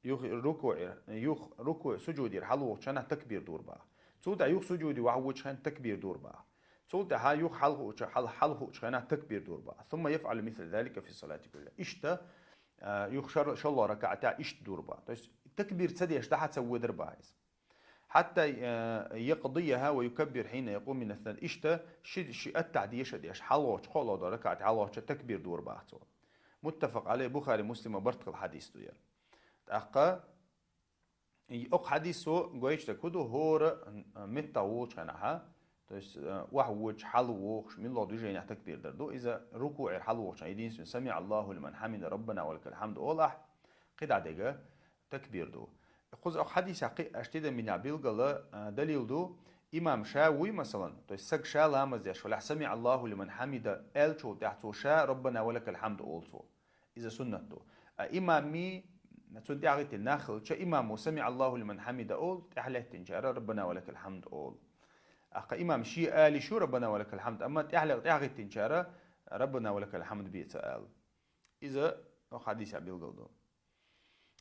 юх рукуъ, юх рукуъ сужудира хьал вохуч хенахь такбир дур баха. Цул тӀаьхьа юх сужуди вахь вуч хенахь такбир дур баха. Цул тӀаьхьа юх хьал хууча, хьал, хьал хууча хенахь такбир дур баха. Сумма яфъалу мисла залика фи салати кулли. Иштта, а, юх шар-, шолла ракаъатехь иштта дур баха. То есть такбир ца деш дахьа ца воьдар баха иза. Хьатта, а, якъдияха ва юкаббир хьина якъуму мина сажда. Иштта ши, ши аттахь деша деш, хьалгӀочу, кхоалгӀа ракаъат хьалгӀочу такбир дур баха цо. Муттафакъ алей, Бухари, Муслима барт хила хьадис ду яра. ТӀаккха И окх хьадисо гойтуш дерг хӀун ду, хӀора, м, меттахь волчу хенахьа, то есть, э, охьа вочу, хьала вохуш, милла движениехь такбир дар ду. Иза рукуӀера хьала вохучу единственный «Сами Аллаху лиман хьамида, Раббана ва лакал хьамд» олахь, кхидӀа дега такбир ду. Кхуза окх хьадисехь кхин а аша тидам бинехь билггала, э, далил ду, имам ша вуй, масалан, то есть саг ша ламаз деш валахь, «Сами Аллаху лиман хьамида» аьллачул тӀаьхьа цо ша «Раббана ва лакал хьамд» олу цо. Иза суннат ду. А имамми, цунна тӀаьхьагӀиттина нах хилча, имамо «Сами Аллаху лиман хьамида» олу, тӀаьхьалеттинчара «Раббана ва лакал хьамд» олу. Ахкха имам шен али шу «Раббана ва лакал хьамд», амма тӀаьхьале-, тӀаьхьагӀиттинчара «Раббана ва лакал хьамд» беца ала. Иза хьадисехь билггал ду.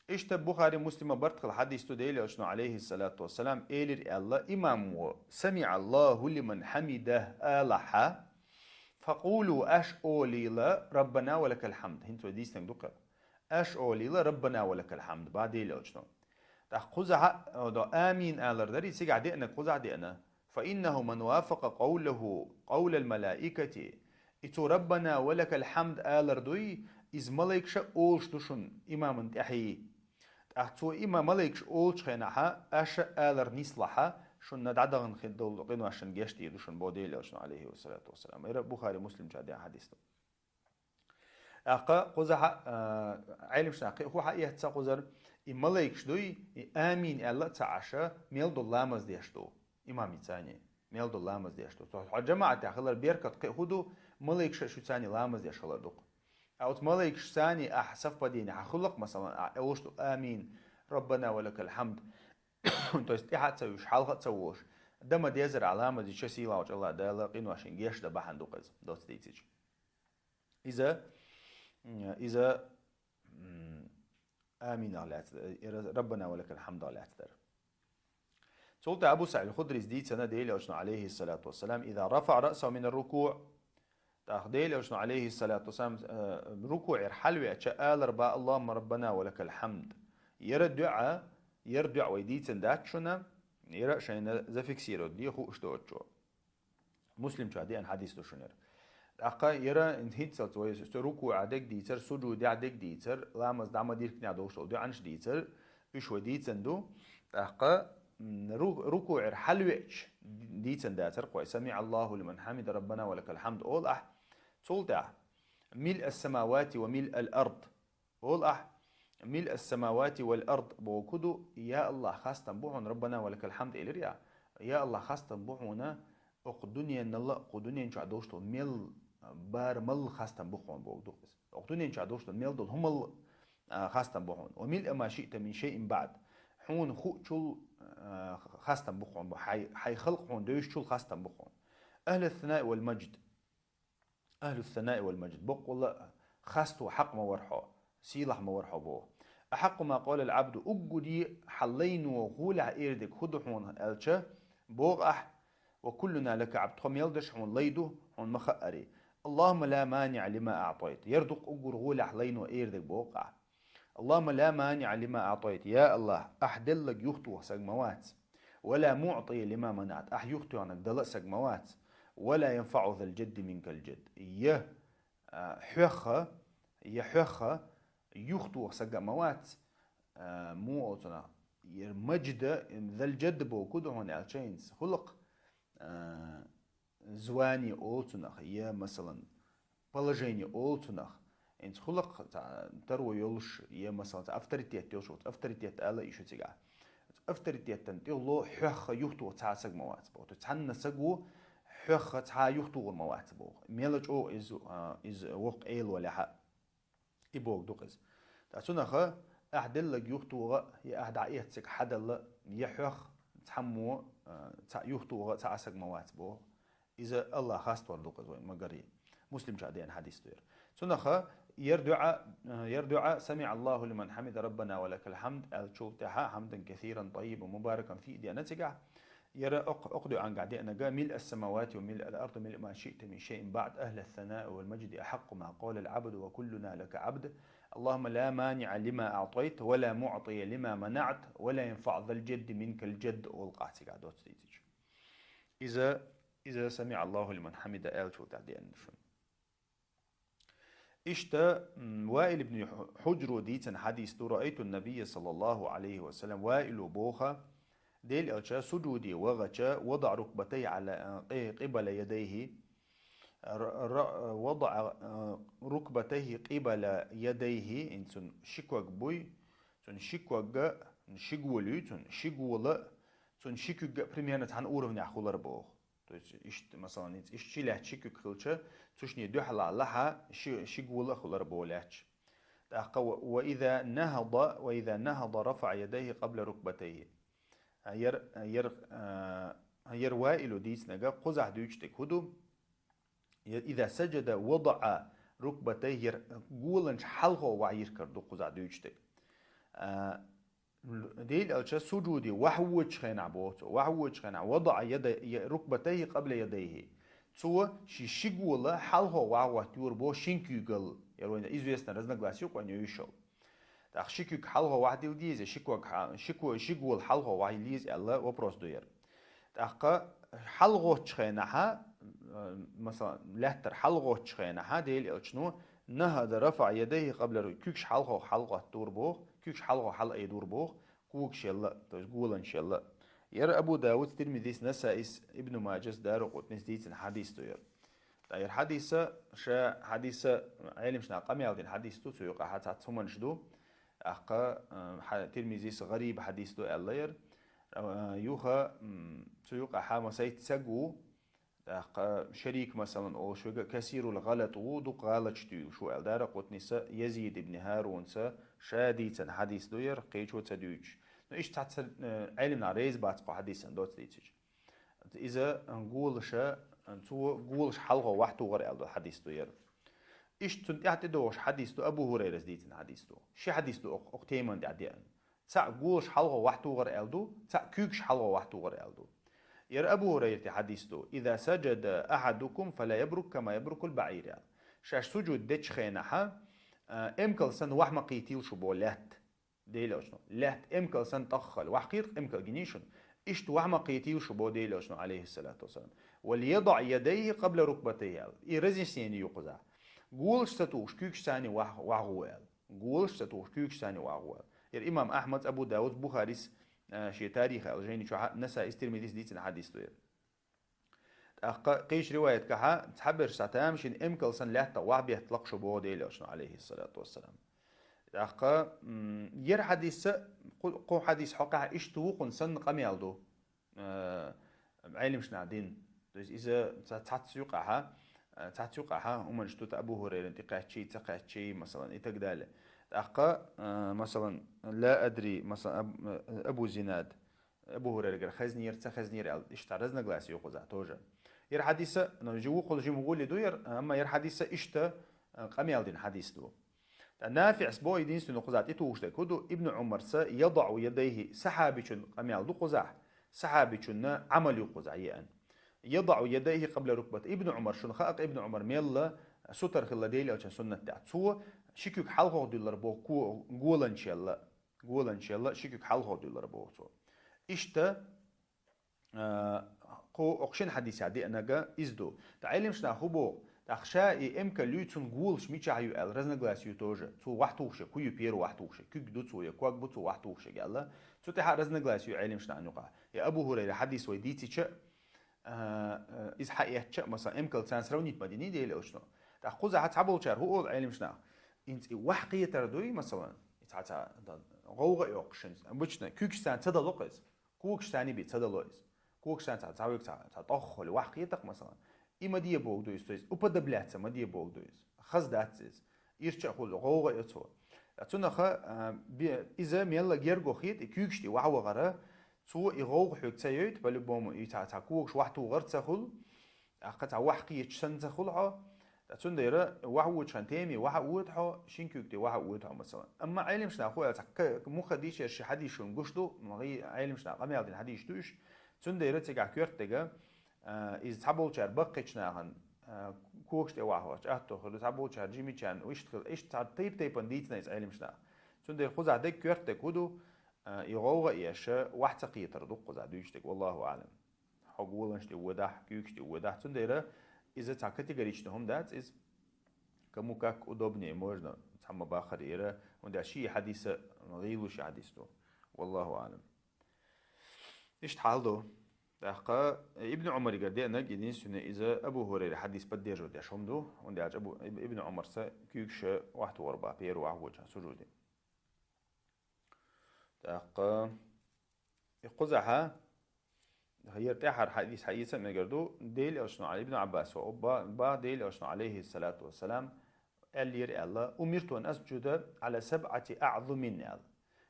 Иштта Бухари, Муслима барт хила хьадис ду, Делан Элчано, алейхиссалату вассалам, элира аьлла, имамо «Сами Аллаху лиман хьамида» алахьа, «Факъулу», аш олийла, «Раббана ва лакал хьамд». ХӀинца вай дийцинарг ду-кх. Аш олийла, «Раббана ва лакал хьамд», бах Делан Элчано. ТӀаккха кхузахьа, о, до «Амин» алар дарий, цигахь деана, кхузахь деана. «Фа иннаху ман вафакъа къавлаху къавлал малаикати». И цо «Раббана ва лакал хьамд» алар дуй, иза малайкаша олуш ду шуна имаман тӀаьхьий. ТӀаккха цо има малайкаш олучу хенахьа, аша алар нислахьа, шуна дӀадахана хин долу къиношна гечдийр ду шуна, бо Делан Элчано, алейхиссалату вассалам. Эра Бухари, Муслимча деана хьадис ду. ТӀаккха кхузахьа, а, Ӏелимшна кхин а хӀун хьаэцна кхузара, и малайкаш дуй, и «Амин» аьлла а ца Ӏаша, мел долу ламаз деш ду, имамица а, мел долу ламаз деш ду. Цо хьо жамаӀатехь хилар беркат кхин а хӀун ду, малайкаша шуьца а ламаз деш хилар ду-кх. А оцу малайкашца а ахь совпадение хьан хуьлу-кх, масалан, ахь олуш ду «Амин, Раббана ва лакал хьамд». То есть тӀаьхьа а ца вуьш, хьалха а ца волуш, дан ма дезара ахь ламаз дича, сийлахьчу АллахӀ Дала къиношна гечдан бахьана ду-кх иза, доцца дийцича. Иза, м, иза, м, «Аминах» лаьцна, э, «Раббана ва лакал хьамдах» лаьцна дара. Цул тӀаьхьа Абу СаӀид аль-Худрис дийцина Делан Элчано, алейхиссалату вассалам, «Иза рафаъа раъсаху мина рукуъ». ТӀаккха Делан Элчано, алейхиссалату вассалам, э, рукуӀера хьалвеача, алар бах: «Аллахумма Раббана ва лакал хьамд». Яра дуьа, яра дуьа вай дийцина дац шуна, яра шайна зафиксировать де хууш доцучо. Муслимча деана хьадис ду шуна яра. ТӀаккха яра хӀинццалц вай рукуӀа дег дийцар, сужудехь дег дийцар, ламаз дӀа ма диркнехь долуш долу дуьӀанаш дийцар, уьш вай дийцина ду. ТӀаккха, м, ру-, рукуӀера хьалвеача дийцина дацар кхой: «Сами Аллаху лиман хьамида, Раббана ва лакал хьамд» олу ахь. Цул тӀаьхьа: «Мил ас-самавати ва мил ал-ард». Олу ахь: «Мил ас-самавати вал ард» боху ду, я АллахӀ, хастам бу хьуна, «Раббана ва лакал хьамд» элира я, Я Аллахь, хастам бу хьуна, окху дуьненал а, кху дуьнен чохь долуш долу мел бара мел хастам бу хьуна боху дукха иза. Окху дуьнен чохь долуш долу мел долу хӀумал а, хастам бу хьуна. «Ва милъа ма шиъта мин шайъин баъд». Хьуна хуучул а, хастам бу хьуна, хьай, хьай халкъ хьуна девзачул хастам бу хьуна. «Ахьлас-санаи вал-маджд». «Ахьлус-санаи вал-маджд», боккъалла а хасто хьакъ ма вара хьо, сийлахь ма вара хьо боху. «Ахьакъу ма къалал-Ӏабду», уггаре хьан лайно гӀолехь эр дерг хӀун ду хьуна аьлча, боху ахь: «Ва куллуна лака Ӏабд», тхо мел дерш хьуна лай ду, хьуна ма хаари. «Аллахумма ла маниъа лима аътайт», яра дукха уггар гӀолехь лайно эр дерг боху ахь. «Аллахумма ла маниъа лима аътайт», я Аллахь, ахь делларг юхатоха саг ма вац. «Ва ла муътия лима манаът», ахь юхатоьхнарг дала а саг ма вац. «Ва ла янфаъу зал-джадди минкал-джадд». Я, а, хьоьхха, я хьоьхха юхатоха саг а ма вац. А, муха олу цунах? Яра маджда, зал-джадд боху ду хьуна аьлча, хӀинца хӀуллакх, а, звание олу цунах, я, масалан, положение олу цунах, хӀинца хӀуллакх цхьа таро йолуш, я, масалан, цхьа авторитет йолуш вац, авторитет ала и шу цигахь. Авторитетан тӀехула хьоьхха юхатоха цхьа а саг ма вац боху. То есть цхьанна саго хьоьхха цхьа а юхатохур ма вац боху. Мела чӀогӀа иза, а, иза воккха Эла валехьа. И боху ду-кх иза. Ткъа цунаха ахь деллаг юхатоха, я ахь дӀаэццаг хьадалла, я хьоьх цхьаммо, а, цхьаъ юхатоха цхьа а саг ма вац боху. Иза Аллах хастор ду-кх иза вайн магаре. Муслим чу а деана хьадис ду яра. Цунаха яр дуьӀа, а, яр дуьӀа: «Самиъаллаху лиман хьамида, раббана ва лакал хьамд», аьллачул тӀаьхьа «хьамдан касиран, таййибан, мубаракан фи» деана цигахь. Яра окх-, окх дуьӀангахь деанага: «Милъа ас-самавати ва милъа ал-ард ва милъа ма шиъта мин шайъин баъд, ахьла ас-санаи вал-маджди ахьакъу ма къала ал-Ӏабду ва куллуна лака Ӏабд. Аллахумма ла маниъа лима аътайт, ва ла муътия лима манаът, ва ла янфаъу зал-джадди минкал-джадд», олу-кх ахь цигахь доцу дийцича. Иза, иза «Самиъаллаху лиман хьамида» аьллачул тӀаьхьа деана шуна. Иштта, м, Ваил ибн Хьу-, Хьуджро дийцина хьадис ду: «Раайту набийя саллаллаху Ӏалайхи ва саллам», Ваило боху, Делан Элча сужуде вахача, «вадаъа рукбатайхи Ӏала, э, къи-, къибала ядайхи», ра-, ра-, «вадаъа, э, рукбатайхи къибала ядайхи», ин цун ши ког буй, цун ши когга, ши гола юй цун, ши гола, цун ши куьгга примерно цхьана уровнехь хулар боху. То есть, иштта, масалан, иштта ши лаьтта ши куьг хилча, цушне дуьхьала лахьа ши, ши гола а хулар боху лаьтташ. ТӀаккха ва, ва иза нахада, ва иза нахада рафаъа ядайхи къабла рукбатайхи. А, яр, яр, а, яр Ваило дийцинарг кхузахь дуьйцуш дерг хӀун ду? Я, иза сажада вадаъа рукбатайхи, яр голанаш хьалхо вахьа йиркар ду кхузахь дуьйцуш дерг. А, Делан Элча сужуде вахьа воьдучу хенахь боху цо. Вахьа воьдучу хенахь, «вадаъа яда-, я-, рукбатайхи къабла ядайхи». Цо ши, ши гола хьалхо вахьа хӀоттайора боху шин куьйгалла. Яр вайна известно разногласие ю-кх вайна йолуш йолу. ТӀаккха ши куьг хьалхо вахьа дилла деза, ши ког хьа-, ши ко-, ши гола хьалхо вахьа йилла еза аьлла вопрос ду яр. ТӀаккха хьалагӀоттучу хенахьа, э, масалан, лаьттара хьалагӀоттучу хенахьа Делан Элчано «нахада рафаъа ядайхи къабла ру-», куьгаш хьалхо хьалагӀоттадора боху, куьгаш хьалхо хьалаайдора боху, когаш елла, то есть голанаш елла. Яр Абу Давудс, Тирмизис, Насаис, Ибну Маджас, Даракъутнис дийцина хьадис ду яр. Ткъа яр хьадиса, ша хьадиса, Ӏеламнаха къамел дина хьадис ду, цу юкъахьа цхьацца хӀуманаш ду. ТӀаккха, э, хьа-, Тирмизис гӀариб хьадис ду аьлла яр. Э, юха, м, цу юкъахьа масайтта саг ву, тӀаккха Шарик, масалан, олуш верг а, касирул гӀалат ву, дукха гӀалаташ дуьйлуш ву аьлла. Даракъутниса, Язид ибн ХӀарунца ша дийцина хьадис ду яр, кхечо ца дуьйцуш. Ну, иштта цхьацца, э, Ӏеламнаха реза бац кху хьадисан доцца дийцича. Иза голаша, цо голаш хьалхо вахьа тухар аьлла ду хьадис ду яр. Иштта цунна тӀаьхьа тӀедогӀуш хьадис ду, Абу ХӀурайрас дийцина хьадис ду. Ши хьадис ду окх-, окх теман тӀехь деана. Цхьаъ голаш хьалхо вахьа тухар аьлла ду, цхьаъ куьйгаш хьалхо вахьа тухар аьлла ду. Яр Абу ХӀурайрата хьадис ду: «Иза сажада ахьадукум фала ябрук кама ябрукул баӀир», аьлла. Шаьш сужуд дечу хенахьа, а, эмкал санна вахьа ма кхийтийла шу боху лаьтта. Делан Элчано. Лаьтта эмкал санна тӀаххала, вахьа кхийра-кх эмкал, гиний шуна? Иштта вахьа ма кхийтийла шу боху Делан Элчано, Ӏалайхиссалату вассалам. «Валиядаъ ядайхи къабла рукбатайхи», аьлла. И разъяснение ю кхузахь. Голаш ца тухуш, куьйгаш царна вахьа, вахьа гӀо аьлла. Голаш ца тухуш, куьйгаш царна вахьа гӀо аьлла. Яр имам Ахьмадс, Абу Давудс, Бухарис, а, шен тарих аьлла жайни чохь а, Насаис, Тирмизис дийцина хьадис ду яр. ТӀаккха кхечу риваятгахьа цхьаберш схьа тамашийна эмкал санна лаьттах вахьа беттала-кх шу боху Делан Элчано, Ӏалайхиссалату вассалам. ТӀаккха, м, яр хьадиса, кху, кху хьадис хьокхехь иштта ву, кхунна санна къамел ду. Э, Ӏелимаш наха дина. То есть иза ца-, цхьацца юкъахьа, э, цхьацца юкъахьа, хӀуманаш ду-кх Абу Хурайрана тӀакхаьччий, ца кхаьччий, масалан, и так далее. ТӀаккха, э, масалан, لا أدري, масалан, Аб-, э, Абу Зинад, Абу Хурайрагара хезнера, ца хезнера аьлла, иштта разногласие ю кхузахь тоже. Ер хьадис, ну, жи-, вукхул жима гӀоли ду ер, амма ер хьадис иштта, э, къамаьл дина хьадис ду. ТӀаккха НафиӀас бо единственный кхузахь тӀетухуш дерг хӀу ду, Ибн Ӏумарца يضع يديه, сахьабичун къамаьл ду кхузахь, сахьабичунна Ӏамал ю кхузахь еана. يضع يديه قبل ركبتيه. Ибн Ӏумар, шуна хаьа-кх Ибн Ӏумар мелла сутара хилла Даьла Элчан суннат тӀехь. Цо ши куьг хьалхагӀа дуьллар боху ко-, голанчелла, голанчелла ши куьг хьалхагӀа дуьллар боху цо. Иштта, а, кху-, окху шина хьадисехь деанарг иза ду. ТӀаккха Ӏелимаш наха хӀу боху, тӀаккха ша и эмкал юй, цуьнан голаш мичахь ю аьлла, разногласие ю тоже. Цо вахьа тухуш ерг хӀу ю, первый вахьа тухуш ерг, куьг ду цо, я ког бу цо вахьа тухуш ерг аьлла. Цу тӀехь разногласие ю Ӏелимаш нахана юкъахь. Я Абу Хурайра хьадис вай дийцича, а, а, иза хьаэцча а, масалан, эмкал царна сравнить ма диний Даьла Элчано. ТӀаккха кхузахь цхьаболчара хӀу олу Ӏелимаш наха? Инца и вахьа кхетар дуй, масалан, и цхьа, цхьа, да, гӀовгӀа а йоккхуш, обычно куьгаш царна ца дало-кх иза. Когаш царна бен ца дало иза. Когаш царна цхьа, цхьа вуьйг цхьа, цхьа тӀоххули вахьа кхета-кх, масалан. И ма де бохург ду иза, то есть уподобляться ма де бохург ду иза. Хаза дац иза. Ирча а хуьлу, гӀовгӀа а йо цо. Ткъа цунах, а, бе-, иза мелла герга хета, и куьйгаш тӀе вахьа вахара, цо и гӀовгӀа хьоьга ца йойту, по-любому, и цхьа, цхьа когаш вахьа тухур ца хуьлу, тӀаккха цхьа вахьа кхеташ санна ца хуьлу хьо, ткъа цундела вахьа вочу хана теме вахьа а воьду хьо, шин куьйга тӀе вахьа а воьду хьо, масалан. Амма Ӏелимаш наха хӀу аьлла, цхьа ка-, муха дийцар ши хьадис шуна гуш ду, ма гӀий-, Ӏелимаш наха къамаьл дина хьадисаш ду уьш, цундела цигахь коьртадерг, а, иза цхьаболчара баккхийчу нахана, а, когаш тӀе вахьа вахча атта хир ду, цхьаболчара жимачарна, иштта хила, иштта цхьа тайп-тайпана дийцина иза Ӏелимаш наха. Цундела кхузахь дерг коьртадерг хӀу ду, а, и гӀовгӀа а еш, вахьа ца кхетар ду кхузахь дуьйцуш дерг, валлаху аӀлам. Хьо голанаш тӀе водахь, куьйгаш тӀе водахь. Цундела иза цхьа категоричный хӀума дац иза. Кому как удобнее можно, цхьамма бахарера, хӀунда аьлча ши хьадис а гӀийлуш хьадис ду. Валлаху аӀлам. Иштта хьал ду. ТӀаккха Ибн Ӏумаригара деанарг единственный иза Абу Хурайра хьадис поддерживать деш хӀума ду, хӀунда аьлча Абу, Иб-, Ибн Ӏумарца куьйгаш вахьа тухур бу, первый вахьа вочу хана сужуде. ТӀаккха и кхузахьа, хӀара тӀаьхьара хьадис хьаэца а мегар ду, Даьла Элчано, Ибн Ӏаббаса, ба, ба Даьла Элчано, Ӏалайхи салату вассалам, аьллера аьлла, «أمرت أن أسجد على سبعة أعظم», аьлла.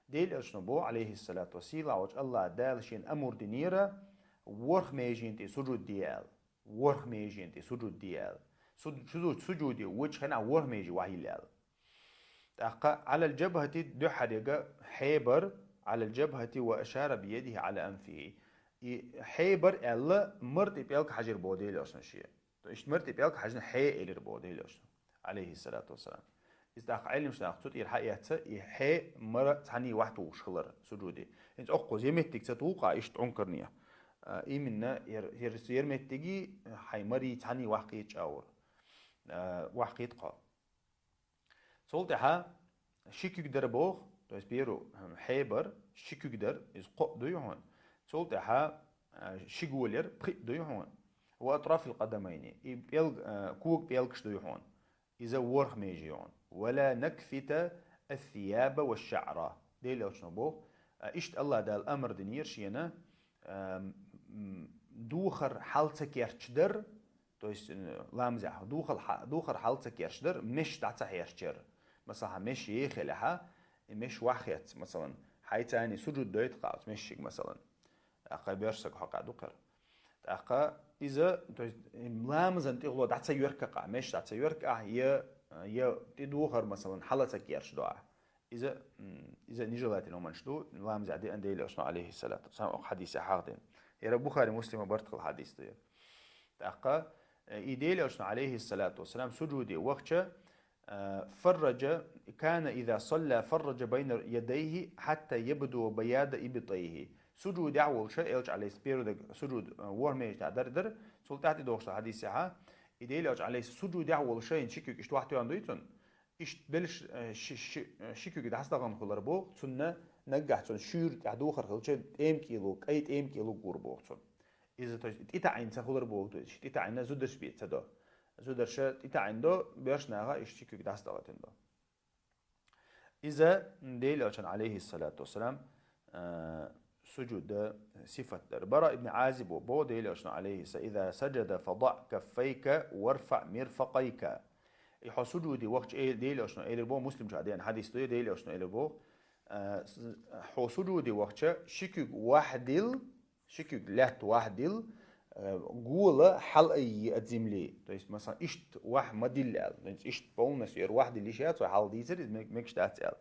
Даьла Элчано боху, Ӏалайхи салату ва, сийлахь волчу АллахӀ Дала шена амур динера, ворхӀ меженна тӀе сужуд де аьлла. ВорхӀ меженна тӀе сужуд де аьлла. Суд-, сужуд-, сужуде вочу хенахь ворхӀ меже вахьийла аьлла. ТӀаккха «على الجبهة», дуьххьарега хьебар, «على الجبهة وأشار بيده على أنفه». И хьебар аьлла, мара тӀе пӀелг хьажира боху Даьла Элчано шен. То есть мара тӀе пӀелг хьаьжна хье элира боху Даьла Элчано, Ӏалайхи салату вассалам. Иза тӀаккха Ӏелимаш наха цу тӀера хьаэцна, и хье, мара цхьаьний вахьа тухуш хилар сужуде. ХӀинца оккхуза я меттиг ца туху-кх иштта Ӏункарне. А, именно ер, ер, ер меттиги хьайн мари цхьаьний вахьа кхетча агӀор. А, вахьа кхета-кх хьо. Цул тӀаьхьа ши куьг дара боху, то есть первый, хьебар, ши куьг дара, иза кхоъ дуй хьуна. Цул тӀаьхьа, а, ши гола яра, пхиъ дуй хьуна. «وأطراف القدمين», и пӀелг-, а, кога пӀелгаш дуй хьуна. Иза ворхӀ меже ю хьуна. «ولا نكفت الثياب والشعر». Даьла Элчано боху, а, иштта АллахӀ Дала амр динера шена, а, м, духар хьал ца керчадар, то есть, м, ламазехь духар хьа-, духар хьал ца керчадар, меш дӀа ца хьерчар. Масала, хьан меш ехелехьа, и меш вахьа хетта, масалан, хьайца цхьаьний сужуд дойту-кх оцу мешшига, масалан. ТӀаккха боьрша саг хьокъехь ду-кх хӀара. ТӀаккха иза, то есть, ламазан тӀехула дӀа ца йоьркахь, меш дӀа ца йоьркахь, я, я тӀедухар, масалан, хьала ца керчадо ахь. Иза, м, иза нежелательный хӀуманаш ду, ламазехь деана Даьла Элчано, Ӏалайхи салату вассалам, окху хьадисехь хьахдина. Яра Бухари, Муслима барт хилла хьадис ду яра. ТӀаккха, э, и Даьла Элчано, Ӏалайхи салату вассалам, сужуде вахча, Э, فرج، كان إذا صلى فرج بين يديه حتى يبدو بياض إبطيه. Сужудехь волуша, Элча, Ӏалайхи, первый дерг сужуд, э, ворхӀ меже тӀехь дара дара, цул тӀаьхьа тӀедогӀуш долу хьадисехьа, и Даьла Элча, Ӏалайхи, сужудехь волуша, хӀинца ши куьг иштта вахьа тоьхна дуй цунна, иштта белш, э, ши, ши, э, ши куьг дӀасадахана хилар боху, цунна наггахь цунна шуьйра тӀехь духар хилча, тӀеман кӀело, кӀай тӀеман кӀело гур боху цунна. Иза, то есть, тӀетаӀийна ца хилар боху, то есть, тӀетаӀийна зударш бен ца до. Зударша тӀетаӀийна до, боьрша наха иштта ши куьг дӀасадахийтина до. Иза Даьла Элчан, Ӏалайхи салату вассалам, а, Сужуда сифат дар. Бара ибн Азибо бо Делошна алейхиса: «Иза саджада фада каффайка варфа мирфакайка». И хьо сужуди вахча, э, Делошна элир бо, Муслим ча ден хадис дуй, Делошна элир бо. Э, с-, хьо сужуди вахча, шикуг вахдил, шикуг лят вахдил, э, гула хьал айи от земли. То есть, масалан, ишт вах мадил ал. То есть, ишт полностью эр вахдил иши ацо хьал дийцер, из мег-, мегш дац ал.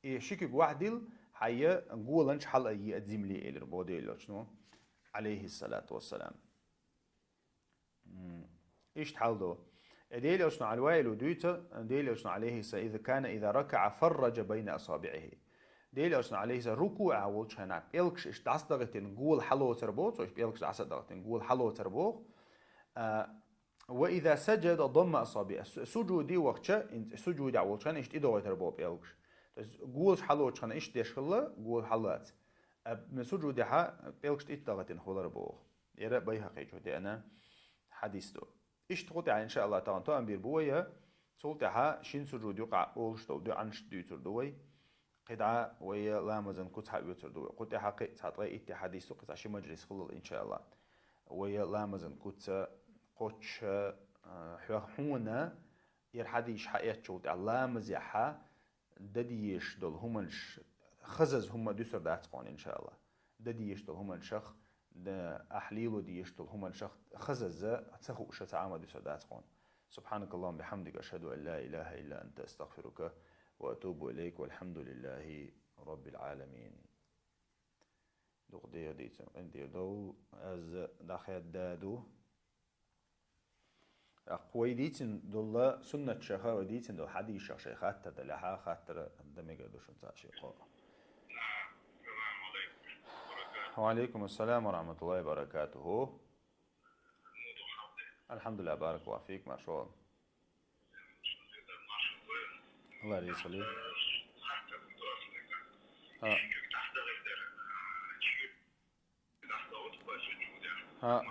И шикуг вахдил, хьайя гуланч хьал айи от земли элир бо Делошну, алейхиссалату вассалам. М, ишт хьал до. Э, Делошну аль-Ваилу дуйца, Делошну алейхиса: «Иза кана иза рака'а фарраджа байна асаби'ихи». Делошну алейхиса руку'а волчхана пелкш ишт дасдагатин гул хьалоцар бо, цо ишт пелкш дасдагатин гул хьалоцар бо. А, «Ва иза саджада дамма асаби'а». Су-, сужуди вахча, ин-, сужуди а волчхана ишт идогайтар бо пелкш. То есть, гулш хьалоцхана ишт дешхала, гул хьалац. А, м, сужуди хьа пелкш итдагатин хулар бо. Эра Байхакъи чу деана хадис ду. Ишт хутя, иншааллах, таун то амбир буя. Цул тяха шин сужуд юкъа олш дол дуанш дуйцур ду вай. КхидӀа вай ламазан куц хьа оьцур ду вай. Кху тӀехьа кхы цхьа ткъе итти хьадису кхы цхьа ши мажлис хилал, иншааллах. Вай ламазан куца кхочча, а, хьо-, хьуна, ир хьадис хьаэцчул тӀехьа ламазехьа дадиеш дол хӀуманш, хазаз хӀума дуьсур дац кхона, иншааллах. Дадиеш дол хӀуманшах, да, ахь лело диеш дол хӀуманшах хазаза ца хууша ца Ӏама дуьсур дац кхона. سبحانك اللهم بحمدك، أشهد أن لا إله إلا أنت، أستغفرك وأتوب إليك، والحمد لله رب العالمين. Дукха дегӀ дийцина къинтӀера довла, аз дӀахаьдда ду. Аккха вай дийцина долла суннатшаха, вай дийцина долла хьадисшаха шай хаттар далехьа, хаттар да мегар ду шун цхьа ши кхо. وعليكم السلام ورحمة الله وبركاته. الحمد لله، بارك الله فيك، маршо. Алла реза хилва. А. А.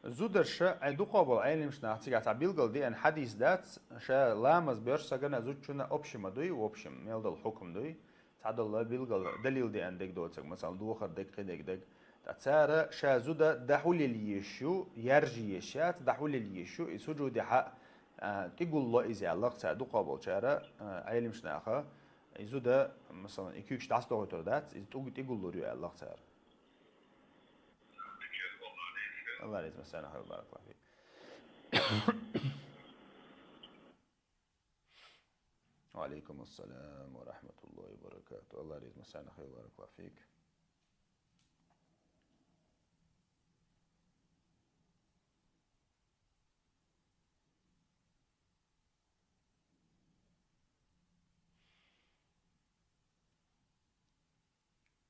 Зударша, ай дукха бола Ӏелимаш нах цигахь цхьа билгал деана хьадис дац, ша ламаз боьрш сагана зудчунна общема дуй, в общем, мел дола хӀукм дуй. Цхьадолла билгал далил деана дег доцаг, масала, дохар дег, кхидег дег. Ткъа цара ша зуда дахьулел еш ю, яржи еш яц, дахьулел еш ю, и сужуди хьа, а, тӀигулло иза аьллах цара дукха болчара, а, Ӏелимаш наха, и зуда, масала, и куьйгаш дӀасадохуьйтур дац, иза тӀуг-, тӀигуллур ю аьллах цара. Алла реза, массарна хир, баракаллаху фик. وعليكم السلام ورحمة الله وبركاته. Алла реза, массарна хир, баракаллаху фик.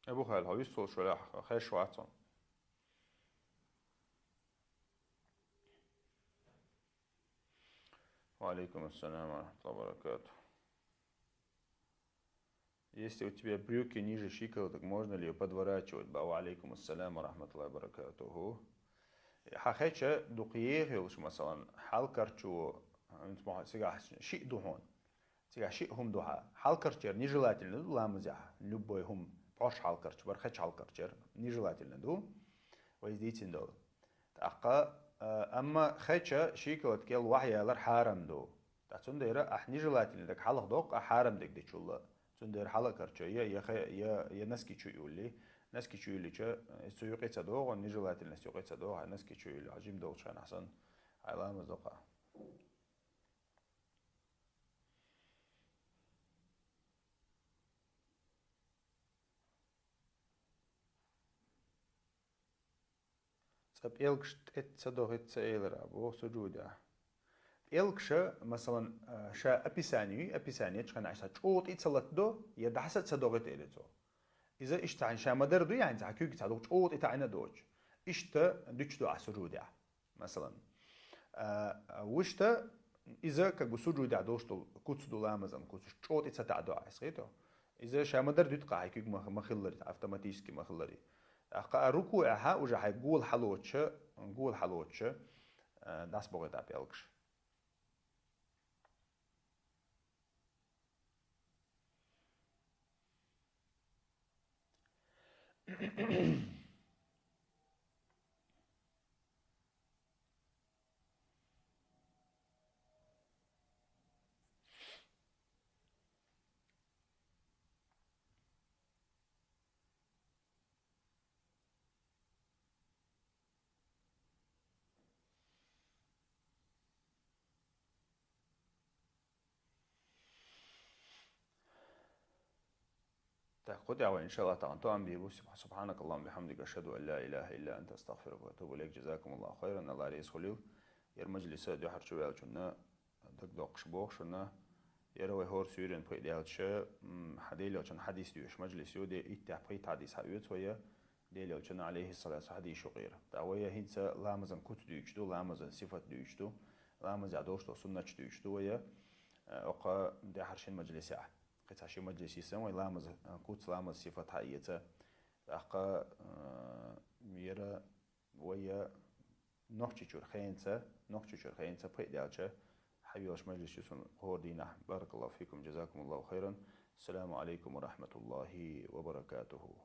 Абу Хайл, хьо виссолш валахь, хеш вац хьуна. وعليكم السلام ورحمة الله وبركاته. Если у тебя брюки ниже щиколоток, можно ли её подворачивать? Ба, وعليكم السلام ورحمة الله وبركاته. Хьа хеча дукха еха йолуш, масалан, хьалкарчо, цигахь шиъ ду хьуна. Цигахь шиъ хӀума ду хьа. Хьалкарчера нежелательно ду ламазехь, любой хӀума, пхьош хьалкарча, бара хеча хьалкарчера нежелательно ду. Вай иза дийцина долу. ТӀаккха, а, амма хеча шиколад кӀел вахьа ялар хьарам ду. Ткъа цундела ахь нежелательно дерг хьалха доккху, ахь хьарам дерг дечулла. Цундела хьала а карчо, я, я хе-, я, я носки чу юлли. Носки чу юллича, иза цу юкъе ца догӀу, нежелательность юкъе ца догӀу, хьайн носки чу юлли, хьан жим долчу хенахь санна, хьайн ламаз доккху. Цкъа пӀелгаш тӀе ца дохийта ца элира, боху сужудехь. ПӀелгаша, масалан, а, ша описание юй, описание чу хенахь ша чӀогӀа тӀе ца латадо, я дӀаса а ца дохийта элира цо. Иза иштта хьайн ша ма-дарра дуй, хьайн цхьа куьйга ца духу, чӀогӀа тӀе таӀийна а доцуш. Иштта дуьтуш ду ахь сужудехь. Масалан, а, а, вуьшта иза, как бы, сужудехь долуш долу куц ду, ламазан куц, чӀогӀа тӀе ца таӀадо ахь, хетий? Иза ша ма-дарра дуьту-кх ахь, куьг ма, ма-хиллара, автоматически ма-хиллара. ТӀаккха а рукуӀехь уже хьайн гола хьалоцуша, гола хьалоцуша, а, дӀасабохуьйту ахь пӀелгаш. Так, кху тӀехь вай, иншаллахӀ таӀала, тоам бийр бу. Субханакаллахумма бихамдика, ашхаду ан ла илаха илла анта, астагфирука ва атубу илайк. Джазакумуллаху хайран, Алла реза хуьлийла. Яра мажлиса дуьхьал чу ваьллачунна, дагадоккхуш бохушунна, яра вай хӀора суьйрана пайда аьлча, м, хьа Делан Элчан хьадис доьшуш мажлис ю, де иттех пхийтта хьадис хьаоьцу вай, Делан Элчан, алейхиссалату, хьадис ю кхера. ТӀаккха вай хӀинца ламазан куц дуьйцуш ду, ламазан сифат дуьйцуш ду, ламазехь долуш долу суннаташ дуьйцуш ду вай, э, оккха даьхьара шина мажлисехь. Кхин цхьа ши мажлис йисан вай ламазан, э, куц, ламазан сифат хьаэца. ТӀаккха, э, яра вай Нохчийчуьра хенца, Нохчийчуьра хенца пайда аьлча, хьайоьллуш мажлис ю суна кху хӀора дийнахь. Баракаллаху фикум, джазакумуллаху хайран. Ассаламу алейкум ва рахматуллахи ва баракатуху.